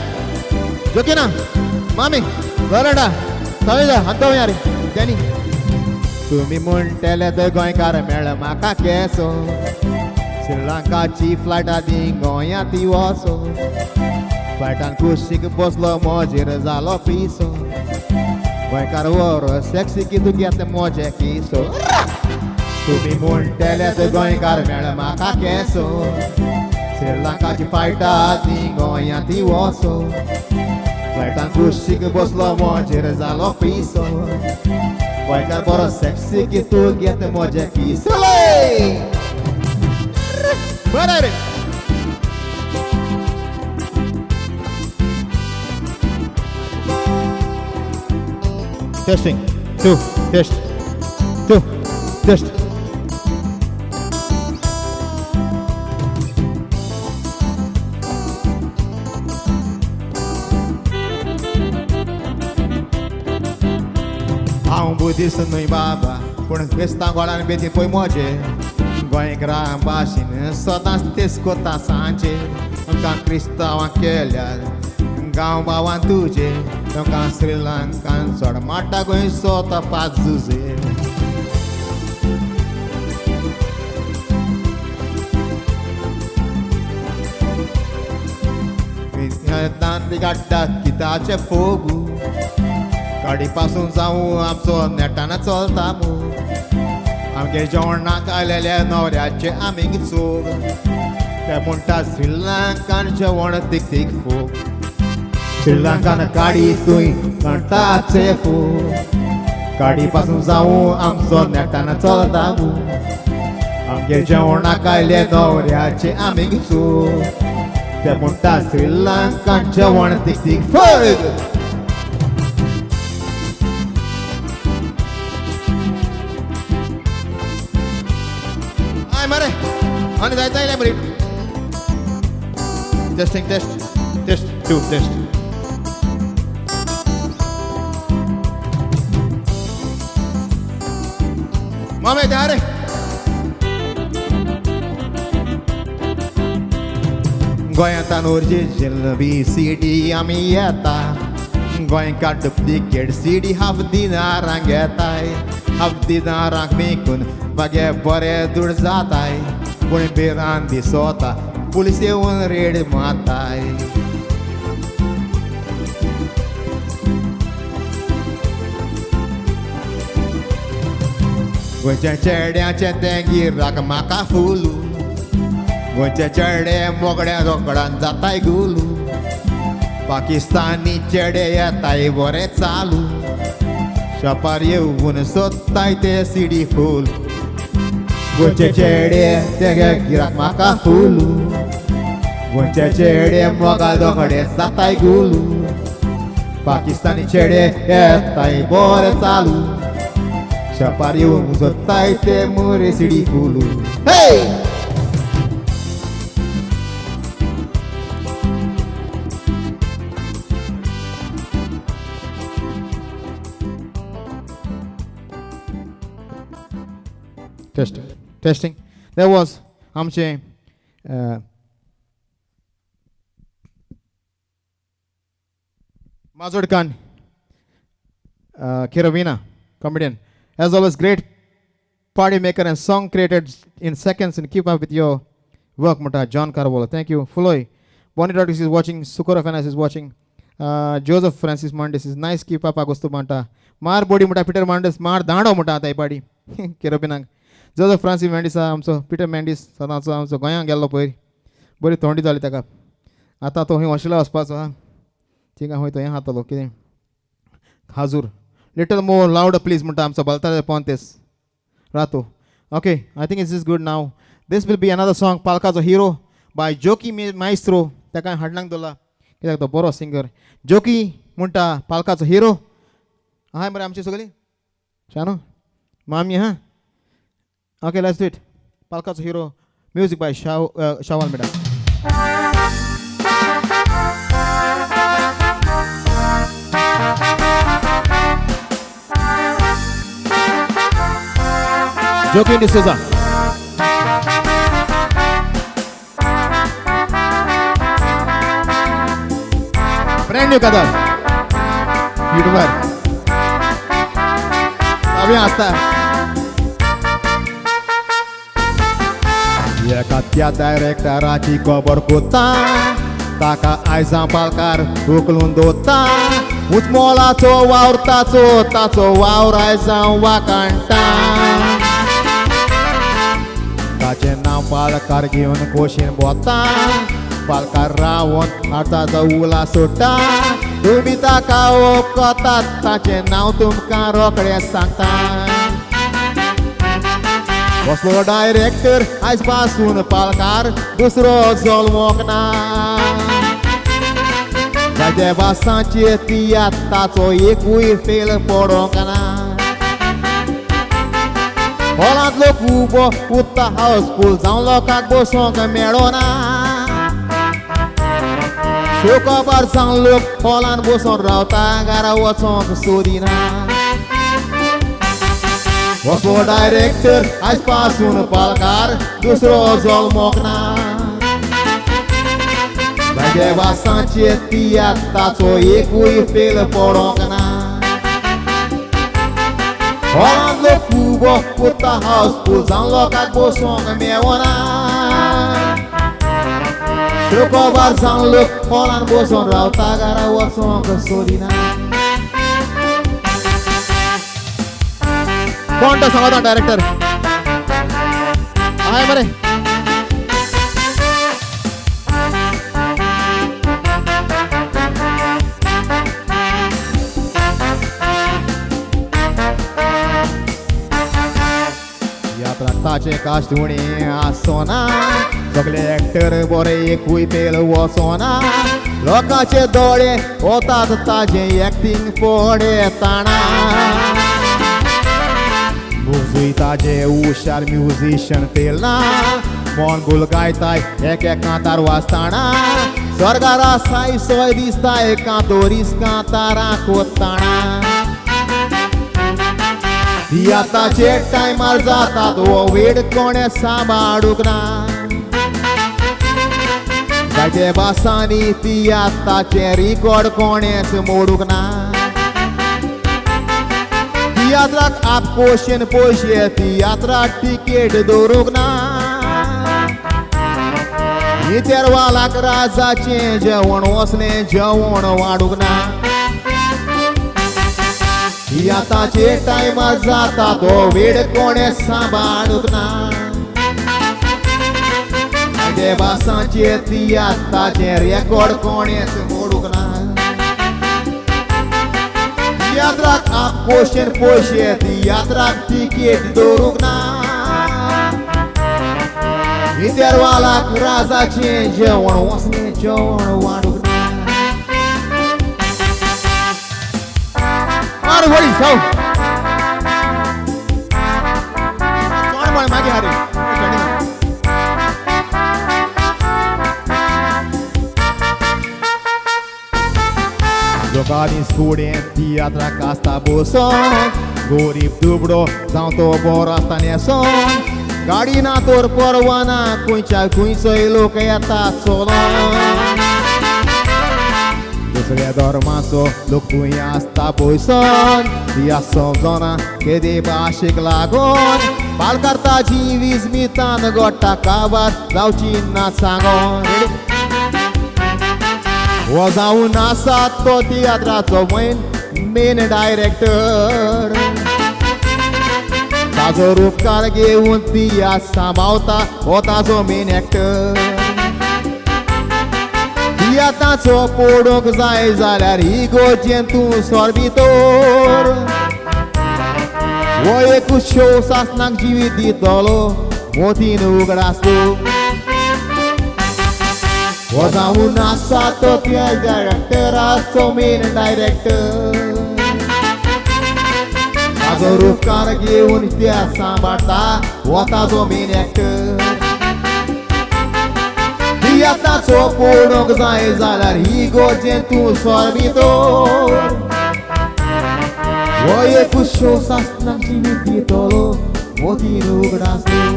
जोकिना मामी लोरडा सविता अंतोयारी डॅनी. तुमी म्हणटले तर गोंयकार मेळ म्हाका केसो, श्रीलंकाची फ्लायट आदी गोंयांत ती वचो. फ्लायटान कुशीक बसलो म्हजेर जालो पिसो, गोंयकार वरो सेक्सी की तूं घेत म्हजे किसो. तुमी म्हणटले तर गोंयकार मेळ म्हाका केसो, श्रीलंकाची फ्लायट आदी गोंयांत ती वचो. फ्लायटान कुशीक बसलो म्हजेर जालो पिसो, गोंयकार बरो सेक्सी की तूं घेत म्हजे किसो. बरें रे. Testing, 2, test, 2, test. हांव बुद्धिस्ट न्हय बाबा, पूण क्रिस्तांव गोडान बेती पळय म्हजे. गोंयकारा भाशेन सदांच तेच कोता सांजे. आमकां क्रिस्तांवां केल्यार गांव भावान तुजे, तांकां श्रीलंकान चड माड्डा गोंयचो तपास जुजे. काडटा किताचे फोगू, गाडी पासून जावं आमचो नेटान चलता मू. आमगे जेवणाक आयलेल्या न्हवऱ्याचे आमी चोग, ते म्हणटा श्रीलंकान जेवण तीक तीक फोग. श्रीलंकान काडी तुंय कंटाचे फोग, गाडी पासून जावं आमचो नेटान चलता मू. आमगे जेवणाक आयले न्हवऱ्याचे आमी चोग, ते म्हणटा श्रीलंकान जेवण तीक तीक फोग. मरे आनी जायत जायले बरी. Testing test test 2 test. Mame त्या रे. गोंयांत ओरिजिनल बी सीडी आमी येता, गोंयकार डुप्लिकेट सीडी हाफ दिनारांक घेताय. हाफ दिनारांक विकून मागे बरे दूड जाताय, पूण भिरांत दिसोता पुलीस येवन रेड मारताय. गोंयच्या चेड्याचें तें गिराक म्हाका फुलू, गोंयचे चेडे मोगड्या रोकडान जाताय गुलू. पाकिस्तानी चेडे येताय बरे चालू, शॉपार येवन सोदताय ते सीडी फूल. गोंयचे चेडे ते गिराक म्हाका फुलू, गोंयचे चेडे मोगाल दोकडे जाताय गुलू, पाकिस्तानी चेडे येताय बरे चालू, शपार येवन सोदताय ते मुरे सिडी कुलू. हे testing testing. There was आमचे Majodkar Kiravina comedian. As always, great party maker and song created in seconds and keep up with your work म्हणटा John Carvalho. Thank you. Fuloy Bonnie Rodrigues is watching, Sukora Fernandes is watching, Joseph Francis Mendes is nice, keep up Agosto म्हणटा. मार बोडी म्हणटा Peter मांडस, मार दांडो म्हणटा आतां पाडी किरोबिनाक. Joseph Francis Mendes आहा आमचो, पिटर मेंडीस सदांचो आमचो गोंयांक गेल्लो पयर, बरी थोंडी जाली ताका. आतां तो खंय ऑस्ट्रेलिया वचपाचो आहा, थिंगा खंय तो हें खातलो कितें हाजूर. लिटल मोर लावड प्लीज म्हणटा आमचो बालतार पोंतेस रातो. Okay, I think is is good now. This will be another song, पालकाचो hero bye jockey Maestro. ताका हाडणाक दवरला कित्याक तो बरो सिंगर. जोकी म्हणटा पालकाचो हिरो आहाय मरे आमची सगळी शानू मामी हा. Okay, let's do it. पालकाचो hero, music by Shawal madam. Joaquin D'Souza. Brand new Kadar. YouTuber. अभी हंसता है. एका त्या डायरेक्टराची खबर कोता, ताका आयजां पालकार उखलून दवरता. उचमोलाचो वावर ताचो, ताचो वावर आयजां वाकाणटा. ताचें नांव पालकार घेवन खोशेन भोंवता, पालकार रावन हाताचो उला सोडटा. तुमी ताका वळखतात, ताचें नांव तुमकां रोखडें सांगता. कसलो डायरेक्टर आयज पासून पालकार दुसरो जल्मोंक ना. जायते भासांचे तियात्र ताचो एकूय फेल पडोंक ना. हॉलांत लोक उबो उरता हावसफूल जावन लोकांक बसोंक मेळना. शोकबार जावन लोक हॉलान बसोन रावता, घरा वचोंक सोदिना. कसलो डायरेक्टर आयज पासून पालकार दुसरो जल्मोंक ना. जायते भासांचे तियात्र ताचो एकूय फेल पडोंक ना. हॉलांत लोक उबो उरता हावसफूल जावन लोकांक बसोंक मेळना. शोकबार जावन लोक हॉलान बसोन रावता, घरा वचोंक सोदिना. कोण तो सांगता डायरेक्टर आहाय मरे. तियात्राक ताचें कास्ट उणें आसना, सगळे एक्टर बरे एकूय फेल वचना. लोकांचे दोळे वतात ताजें एक्टींग पळयतना. म्युजीक ताजे हुशार म्युजिशन फेल ना, मन गुल गायताय एक एक कांतार वाचताना. स्वर्गार साय सोय दिसताय कांतोरीस कांतारां कोत्ताना. तियात्राचे टायमार जातात हो वेळ कोणें सांबाळूंक ना. जायते भासांनी तियात्राचें रिकॉर्ड कोणेंच मोडूंक ना. तियात्राक आपकोशेन पयशे तियात्राक टिकेट दवरूंक ना. इंतेरवालाक राजाचें जेवण वसलें जेवण वाडूंक ना. तियात्राचे टायमार जाता तो वेळ कोणें सांबाळूंक ना. जायते भासांचे तियात्राचें रेकॉर्ड कोणेंच मोडूंक ना. तियात्राक आपकोशेन पयशे तियात्राक टिकेट दवरूंक ना. इंतेरवालाक राजाचें जेवण वसलें जेवण वाडूंक ना. आरे वडी साव चोण म्हण मागीर हारे. लोकांनी फुडें तियात्राक आसता बसोन, गोरीब दुबडो जावं तो बरो आसता न्हेसोन, गाडी ना तर परवाना खंयच्या खंयचोय लोक येता चलोन. दुसऱ्या धर्माचो लोक थंय आसता पयसोन, तियात्र समजना केदे भाशेक लागोन, पालकारताची वीज मितान गोडटा काबार जावची ना सांगोन. हो जावन आसा तो तियात्राचो मेन डायरेक्टर, ताजो रुपकार घेवन तियात्र सांबाळता हो ताजो मेन एक्टर. तियात्राचो पडूंक जाय जाल्यार इगोर्जेन तूं सोर भितर, हो एकूच शो सासणाक जिवीत दितलो मोतीन उगडास तूं. हो जावन आसा तो त्या डायरेक्टराचो मेन डायरेक्टर, ताजो रुपकार घेवन त्या सांबाळता हो ताजो मेन एक्टर. तियात्राचो पडूंक जाय जाल्यार इगोर्जेन तूं सोर भितर, हो एकूच शो सासणाक जिवीत दितलो मोतीन उगडास तूं.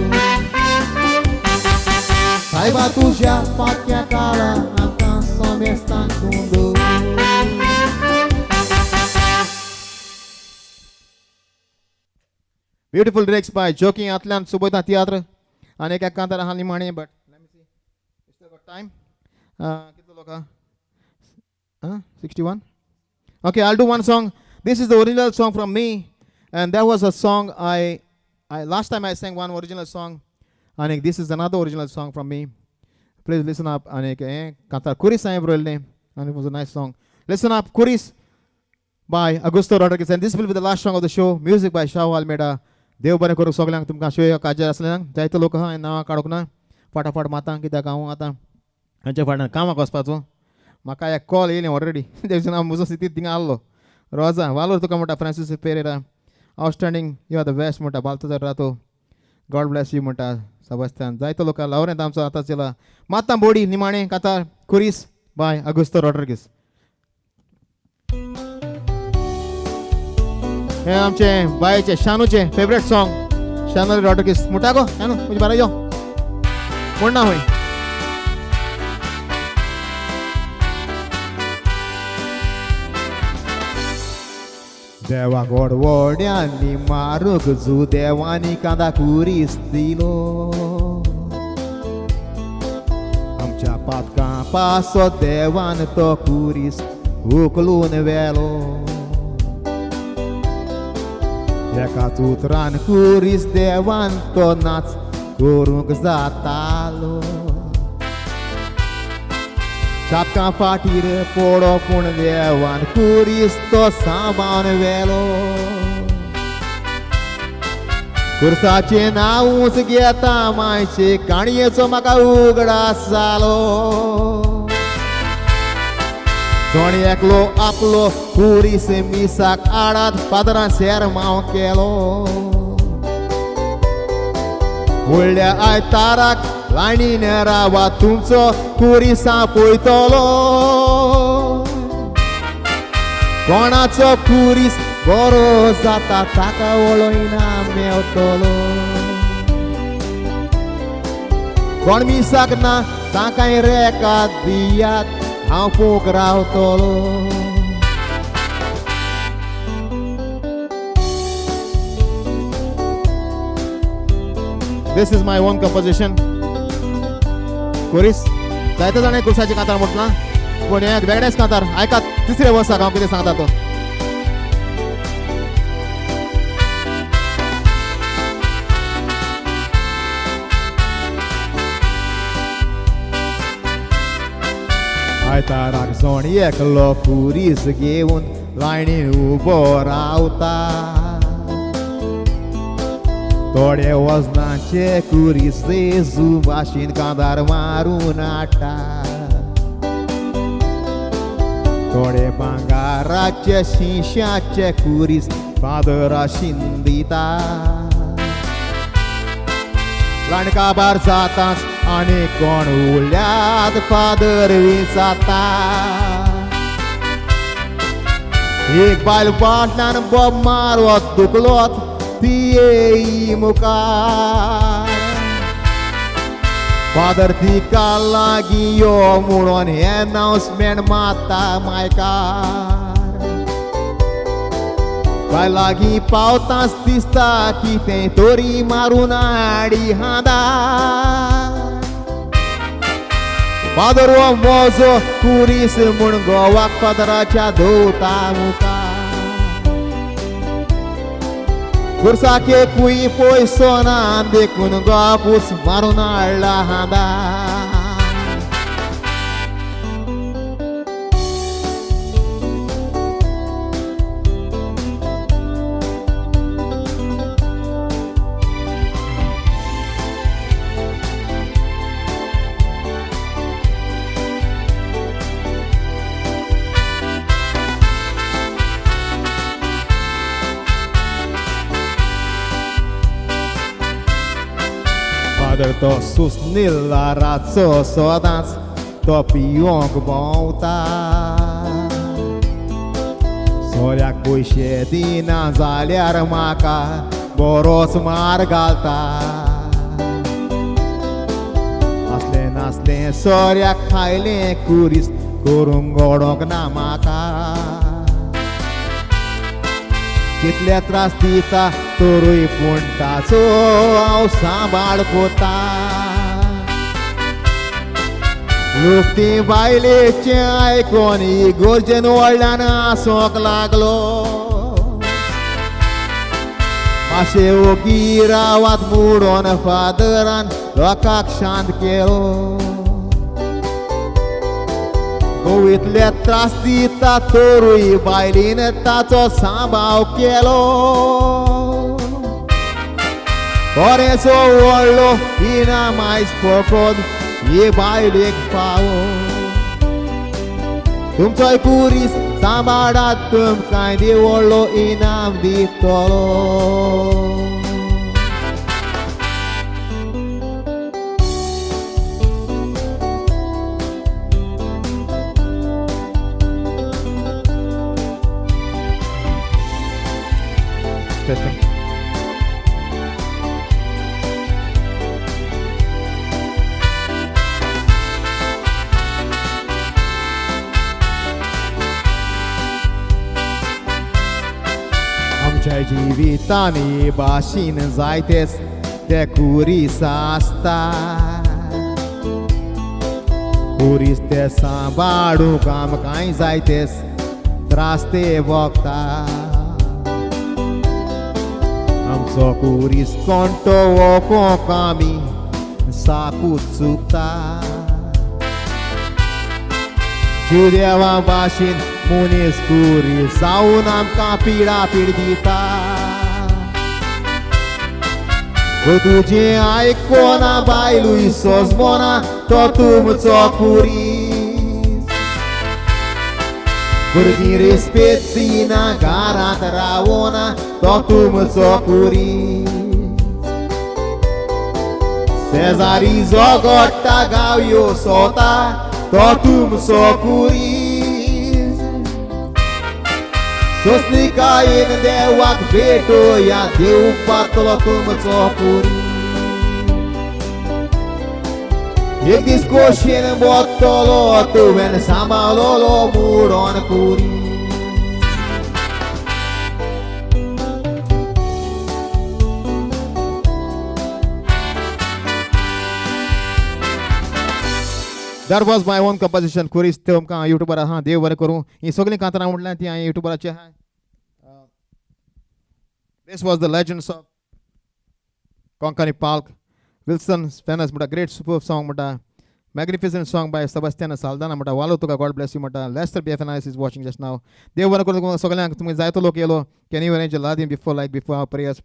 सायबा तुज्या फाटल्या काळा आमकां समेस्तांक तूं. Beautiful lyrics by Joking आतल्यान Subodha तियात्र आनी एक कांतार आहा निमाणें, but let me see, we still got time. कितलो लोक आहा? 61. Okay, I'll do one song. This is the original song from me, and that was a song I last time I sang one original song, and this is another original song from me. Please listen up. And कांतार कुरीस हांवें बरयल्लें, and it was a nice song. Listen up, Kuris by Augusto Rodriguez, and this will be the last song of the show. Music by Shao Almeida. देव बरें करूं सगल्यांक, तुमकां शिवय काजार आसल्यांक जायते लोक आहा, हांवें नांवां काडूंक ना, फाटाफाट मातां कित्याक हांव आतां हांच्या फाटल्यान कामाक वचपाचो. म्हाका एक कॉल येयलें ऑलरेडी, तेजें हांव म्हजो स्थितीत थिंगा आहलो. रोजा वालोर तुका म्हणटा, Francis Pereira, outstanding, you are the best म्हणटा, बालतोजार रातो, गॉड ब्लेस you म्हणटा सेबास्तियान. जायतो लोक लावरेंत आमचो आतां चेला मात्ता बोडी निमाणें कातार कुरीस बाय अगुस्तो रॉड्रिगीस. हे आमचे बायचे शानूचे फेवरेट सॉंग, शानू रॉड्रिगीस म्हणटा गो शानू तुजे बारा यो म्हणना हूंय. देवा गोडवड्यांनी मारूंक जुदेवांनी कांदा कुरीस दिलो, आमच्या पातकां पासो देवान तो कुरीस उखलून व्हेलो. एकाच उतरान कुरीस देवान तो नाच करूंक जातालो, चापकां फाटीर पडो पूण देवान कुरीस तो सांबाळून व्हेलो. कुर्साचें नांवूच घेता मायचे काणयेचो म्हाका उगडास जालो. जण एकलो आपलो कुरीस मिसाक आडात फादरान सेरमांव केलो. व्हडल्या आयताराक लायनीन रावा तुमचो कुरिसां पळयतलो, कोणाचो कुरीस बरो जाता ताका व्हडलो इनाम मेवतलो. कोण मिसाक ना तांकांय रेकाद दियात हांव पोवंक रावतलो. This is my own composition. कुरीस जायते जाणें कुरसाचें कांतार म्हटलां, पूण हें वेगळेंच कांतार आयकात तिसरे वर्साक हांव कितें सांगता तो. आयताराक जण एकलो कुरीस घेवन लायनीन उबो रावता, थोडे वजनाचे कुरीस जेजू भाशेन कांदार मारून हाडटा. थोडे भांगाराचे शिंशाचे कुरीस फादरा दिता. ल्हान काबार जाताच आनी कोण उरल्यात फादर विचारता. एक बायल फाटल्यान बोब मारत दुखलोत ती येई मुखार. फादर तिका लागीं यो म्हणून एनावन्समेंट मारता मायकार. बायल लागीं पावताच दिसता कितें तरी मारून हाडी हांदार. फादर हो म्हजो कुरीस म्हूण घोवाक फादराच्या दवरता मुखार. खुर्साक एकूय पयसो ना देखून घोवाकूच मारून हाडला हांदार. फादर तो सुस्निल्ला रातचो सदांच तो पियोंक भोंवता. सोऱ्याक पयशे दिना जाल्यार म्हाका बरोच मार घालता. आसलें नासलें सोऱ्याक खायलें कुरीस करूंक गोडोंक ना म्हाका. कितले त्रास दिता तरूय पूण ताचो हांव सांबाळ कोता. लोक ती बायलेचें आयकोन इगोर्जेन व्हडल्यान हांसोंक लागलो. मातशें ओगी रावात म्हणून फादरान लोकांक शांत केलो. घोव इतले त्रास दिता तरूय बायलेन ताचो सांबाळ केलो. बरेंचो व्हडलो इनाम आयज फकत हे बायलेक फावो. तुमचोय कुरीस सांबाळात, तुमकां देव व्हडलो इनाम दितलो. Testing. आमच्या जिवितांनी भाशेन जायतेच ते कुरीस आसता. कुरीस ते सांबाळूंक आमकांय जायतेच त्रास ते भोगता. आमचो कुरीस कोण तो वळखोंक आमी सापूच चुकता. जुदेवा भाशेन मनीस कुरीस जावन आमकां पिडा पीड दिता. तुजें आयकोना बायलूय सोजमोना तो तुमचो कुरीस. भुरगीं रेस्पेद दिना घरांत रावना तो तुमचो कुरीस. शेजारी झगडटा गावयो सोता तो तुमचो कुरीस. सोसणिकायेन देवाक भेटोया देव पातलो तुमचो कुरीस. एक दीस खोशयेन वतलो तुवें सांबाळलो म्हणून कुरीस. That was my own composition. कुरीस तुमकां युट्यूबार आहा. देव बरें करूं. ही सगळीं कांतारां म्हणल्यार ती हांवें युट्यूबाराचेर आहा. This was the legends of Konkani Palk. Wilson Fennes म्हणटा ग्रेट सुपर सॉंग म्हणटा. Magnificent song by Sebastian Saldanha म्हणटा. वालो तुका, गॉड ब्लेस you म्हणटा. Lester B F N is watching just now. देव बरें करूं तुमकां सगळ्यांक. तुमी जायतो लोक येयलो. Can you arrange लादी before like before our prayers?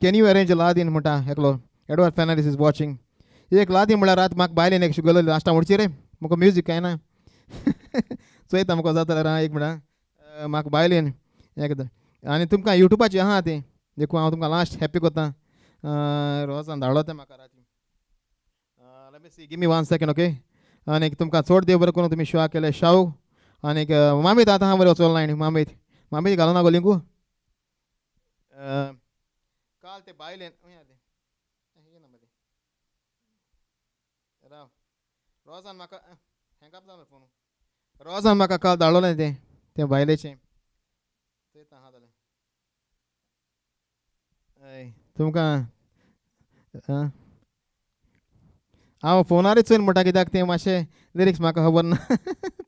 Can you arrange Ladin म्हणटा एकलो. Edward Fernandes is watching. एक लादीन म्हळ्यार रात म्हाका बायलेन एक शिकयलो लास्टा म्हणची रे, म्हाका म्युजीक कांय ना. चोयता म्हाका जाता जाल्यार. एक मिनट, म्हाका बायलेन एकदां आनी तुमकां युट्यूबाचेर आहा तें देखून हांव तुमकां लास्ट हॅप्पी करता. रोजान धाडलो तें म्हाका राती. Let me see, give me one second, okay. आनीक तुमकां चड देव बरें करूं, तुमी शो केले शाव. आनीक मामीत आतां हांव बरें वचोल ना. मामीत मामीत घालूं ना गो लिंकू. काल ते बायलेन राव, रोजान म्हाका हँगअप जालो फोन. रोजान म्हाका काल धाडलोलें तें तें बायलेचें चोयता आहा जाल्यार. हय, तुमकां हांव फोनारूच चोयन म्हणटा, कित्याक तें मातशें लिरिक्स म्हाका खबर ना.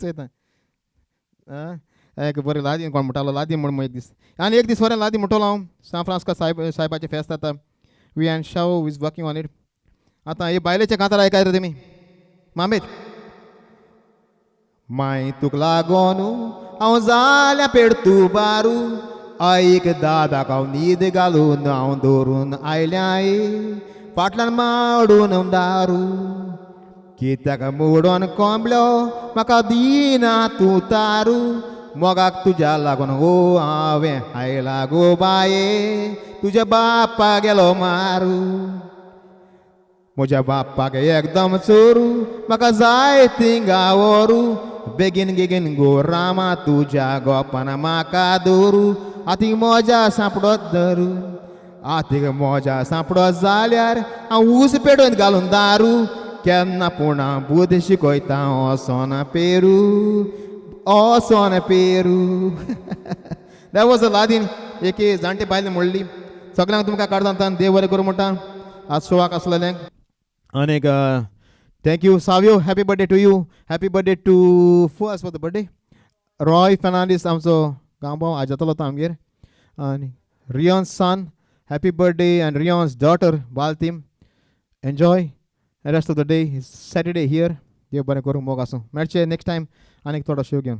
चोयता. एक बरें लादीन कोण म्हणटालो लादीन म्हण एक दीस आनी एक दीस बरें लादीन म्हणटलो हांव. सांत फ्रांस्का सायब सायबाचें फेस्त जाता. We and Shaw is working on it. आतां हे बायलेचें कांतार आयकाय रे तुमी. मामीत माय तुक लागोन हांव जाल्या पेडतू बारू, आईक दादाक हांव न्हीद घालून हांव दवरून आयल्याय फाटल्यान माडून दारू. कित्याक मोडोन कोंबल्यो म्हाका दिना तूं तारू, मोगाक तुज्या लागून गो हांवें आयला गो बाये, तुज्या बाप्पा गेलो मारू. म्हज्या बाप्पाक एकदम चोरू, म्हाका जाय थिंगा व्हरू, बेगीन बेगीन गो रामा तुज्या गोपान म्हाका दवरू. आतीक म्हज्या सांपडत धरू, आतीक म्हज्या सांपडत जाल्यार हांव ऊस पेटोवन घालून दारू. केन्ना पूण हांव बुद्द शिकयता, वचोन पेरू, वचोन Peru. That was a Ladin एके जाणटे बायलेन म्हणली. सगळ्यांक तुमकां काडता देव बरें करूं म्हणटा आज शोवाक आसलेल्यांक. आनीक thank you Savio, happy birthday to you, happy birthday to first for the birthday Roy Fernandes, आमचो गांवभाव, आज जातलो तो आमगेर. आनी Rion's son, happy birthday, and Rion's daughter बालतीम. Enjoy rest of the day, Saturday here. देव बरें करूं, मोग आसूं. मेळचे नेक्स्ट टायम आनीक थोडो शो घेवन.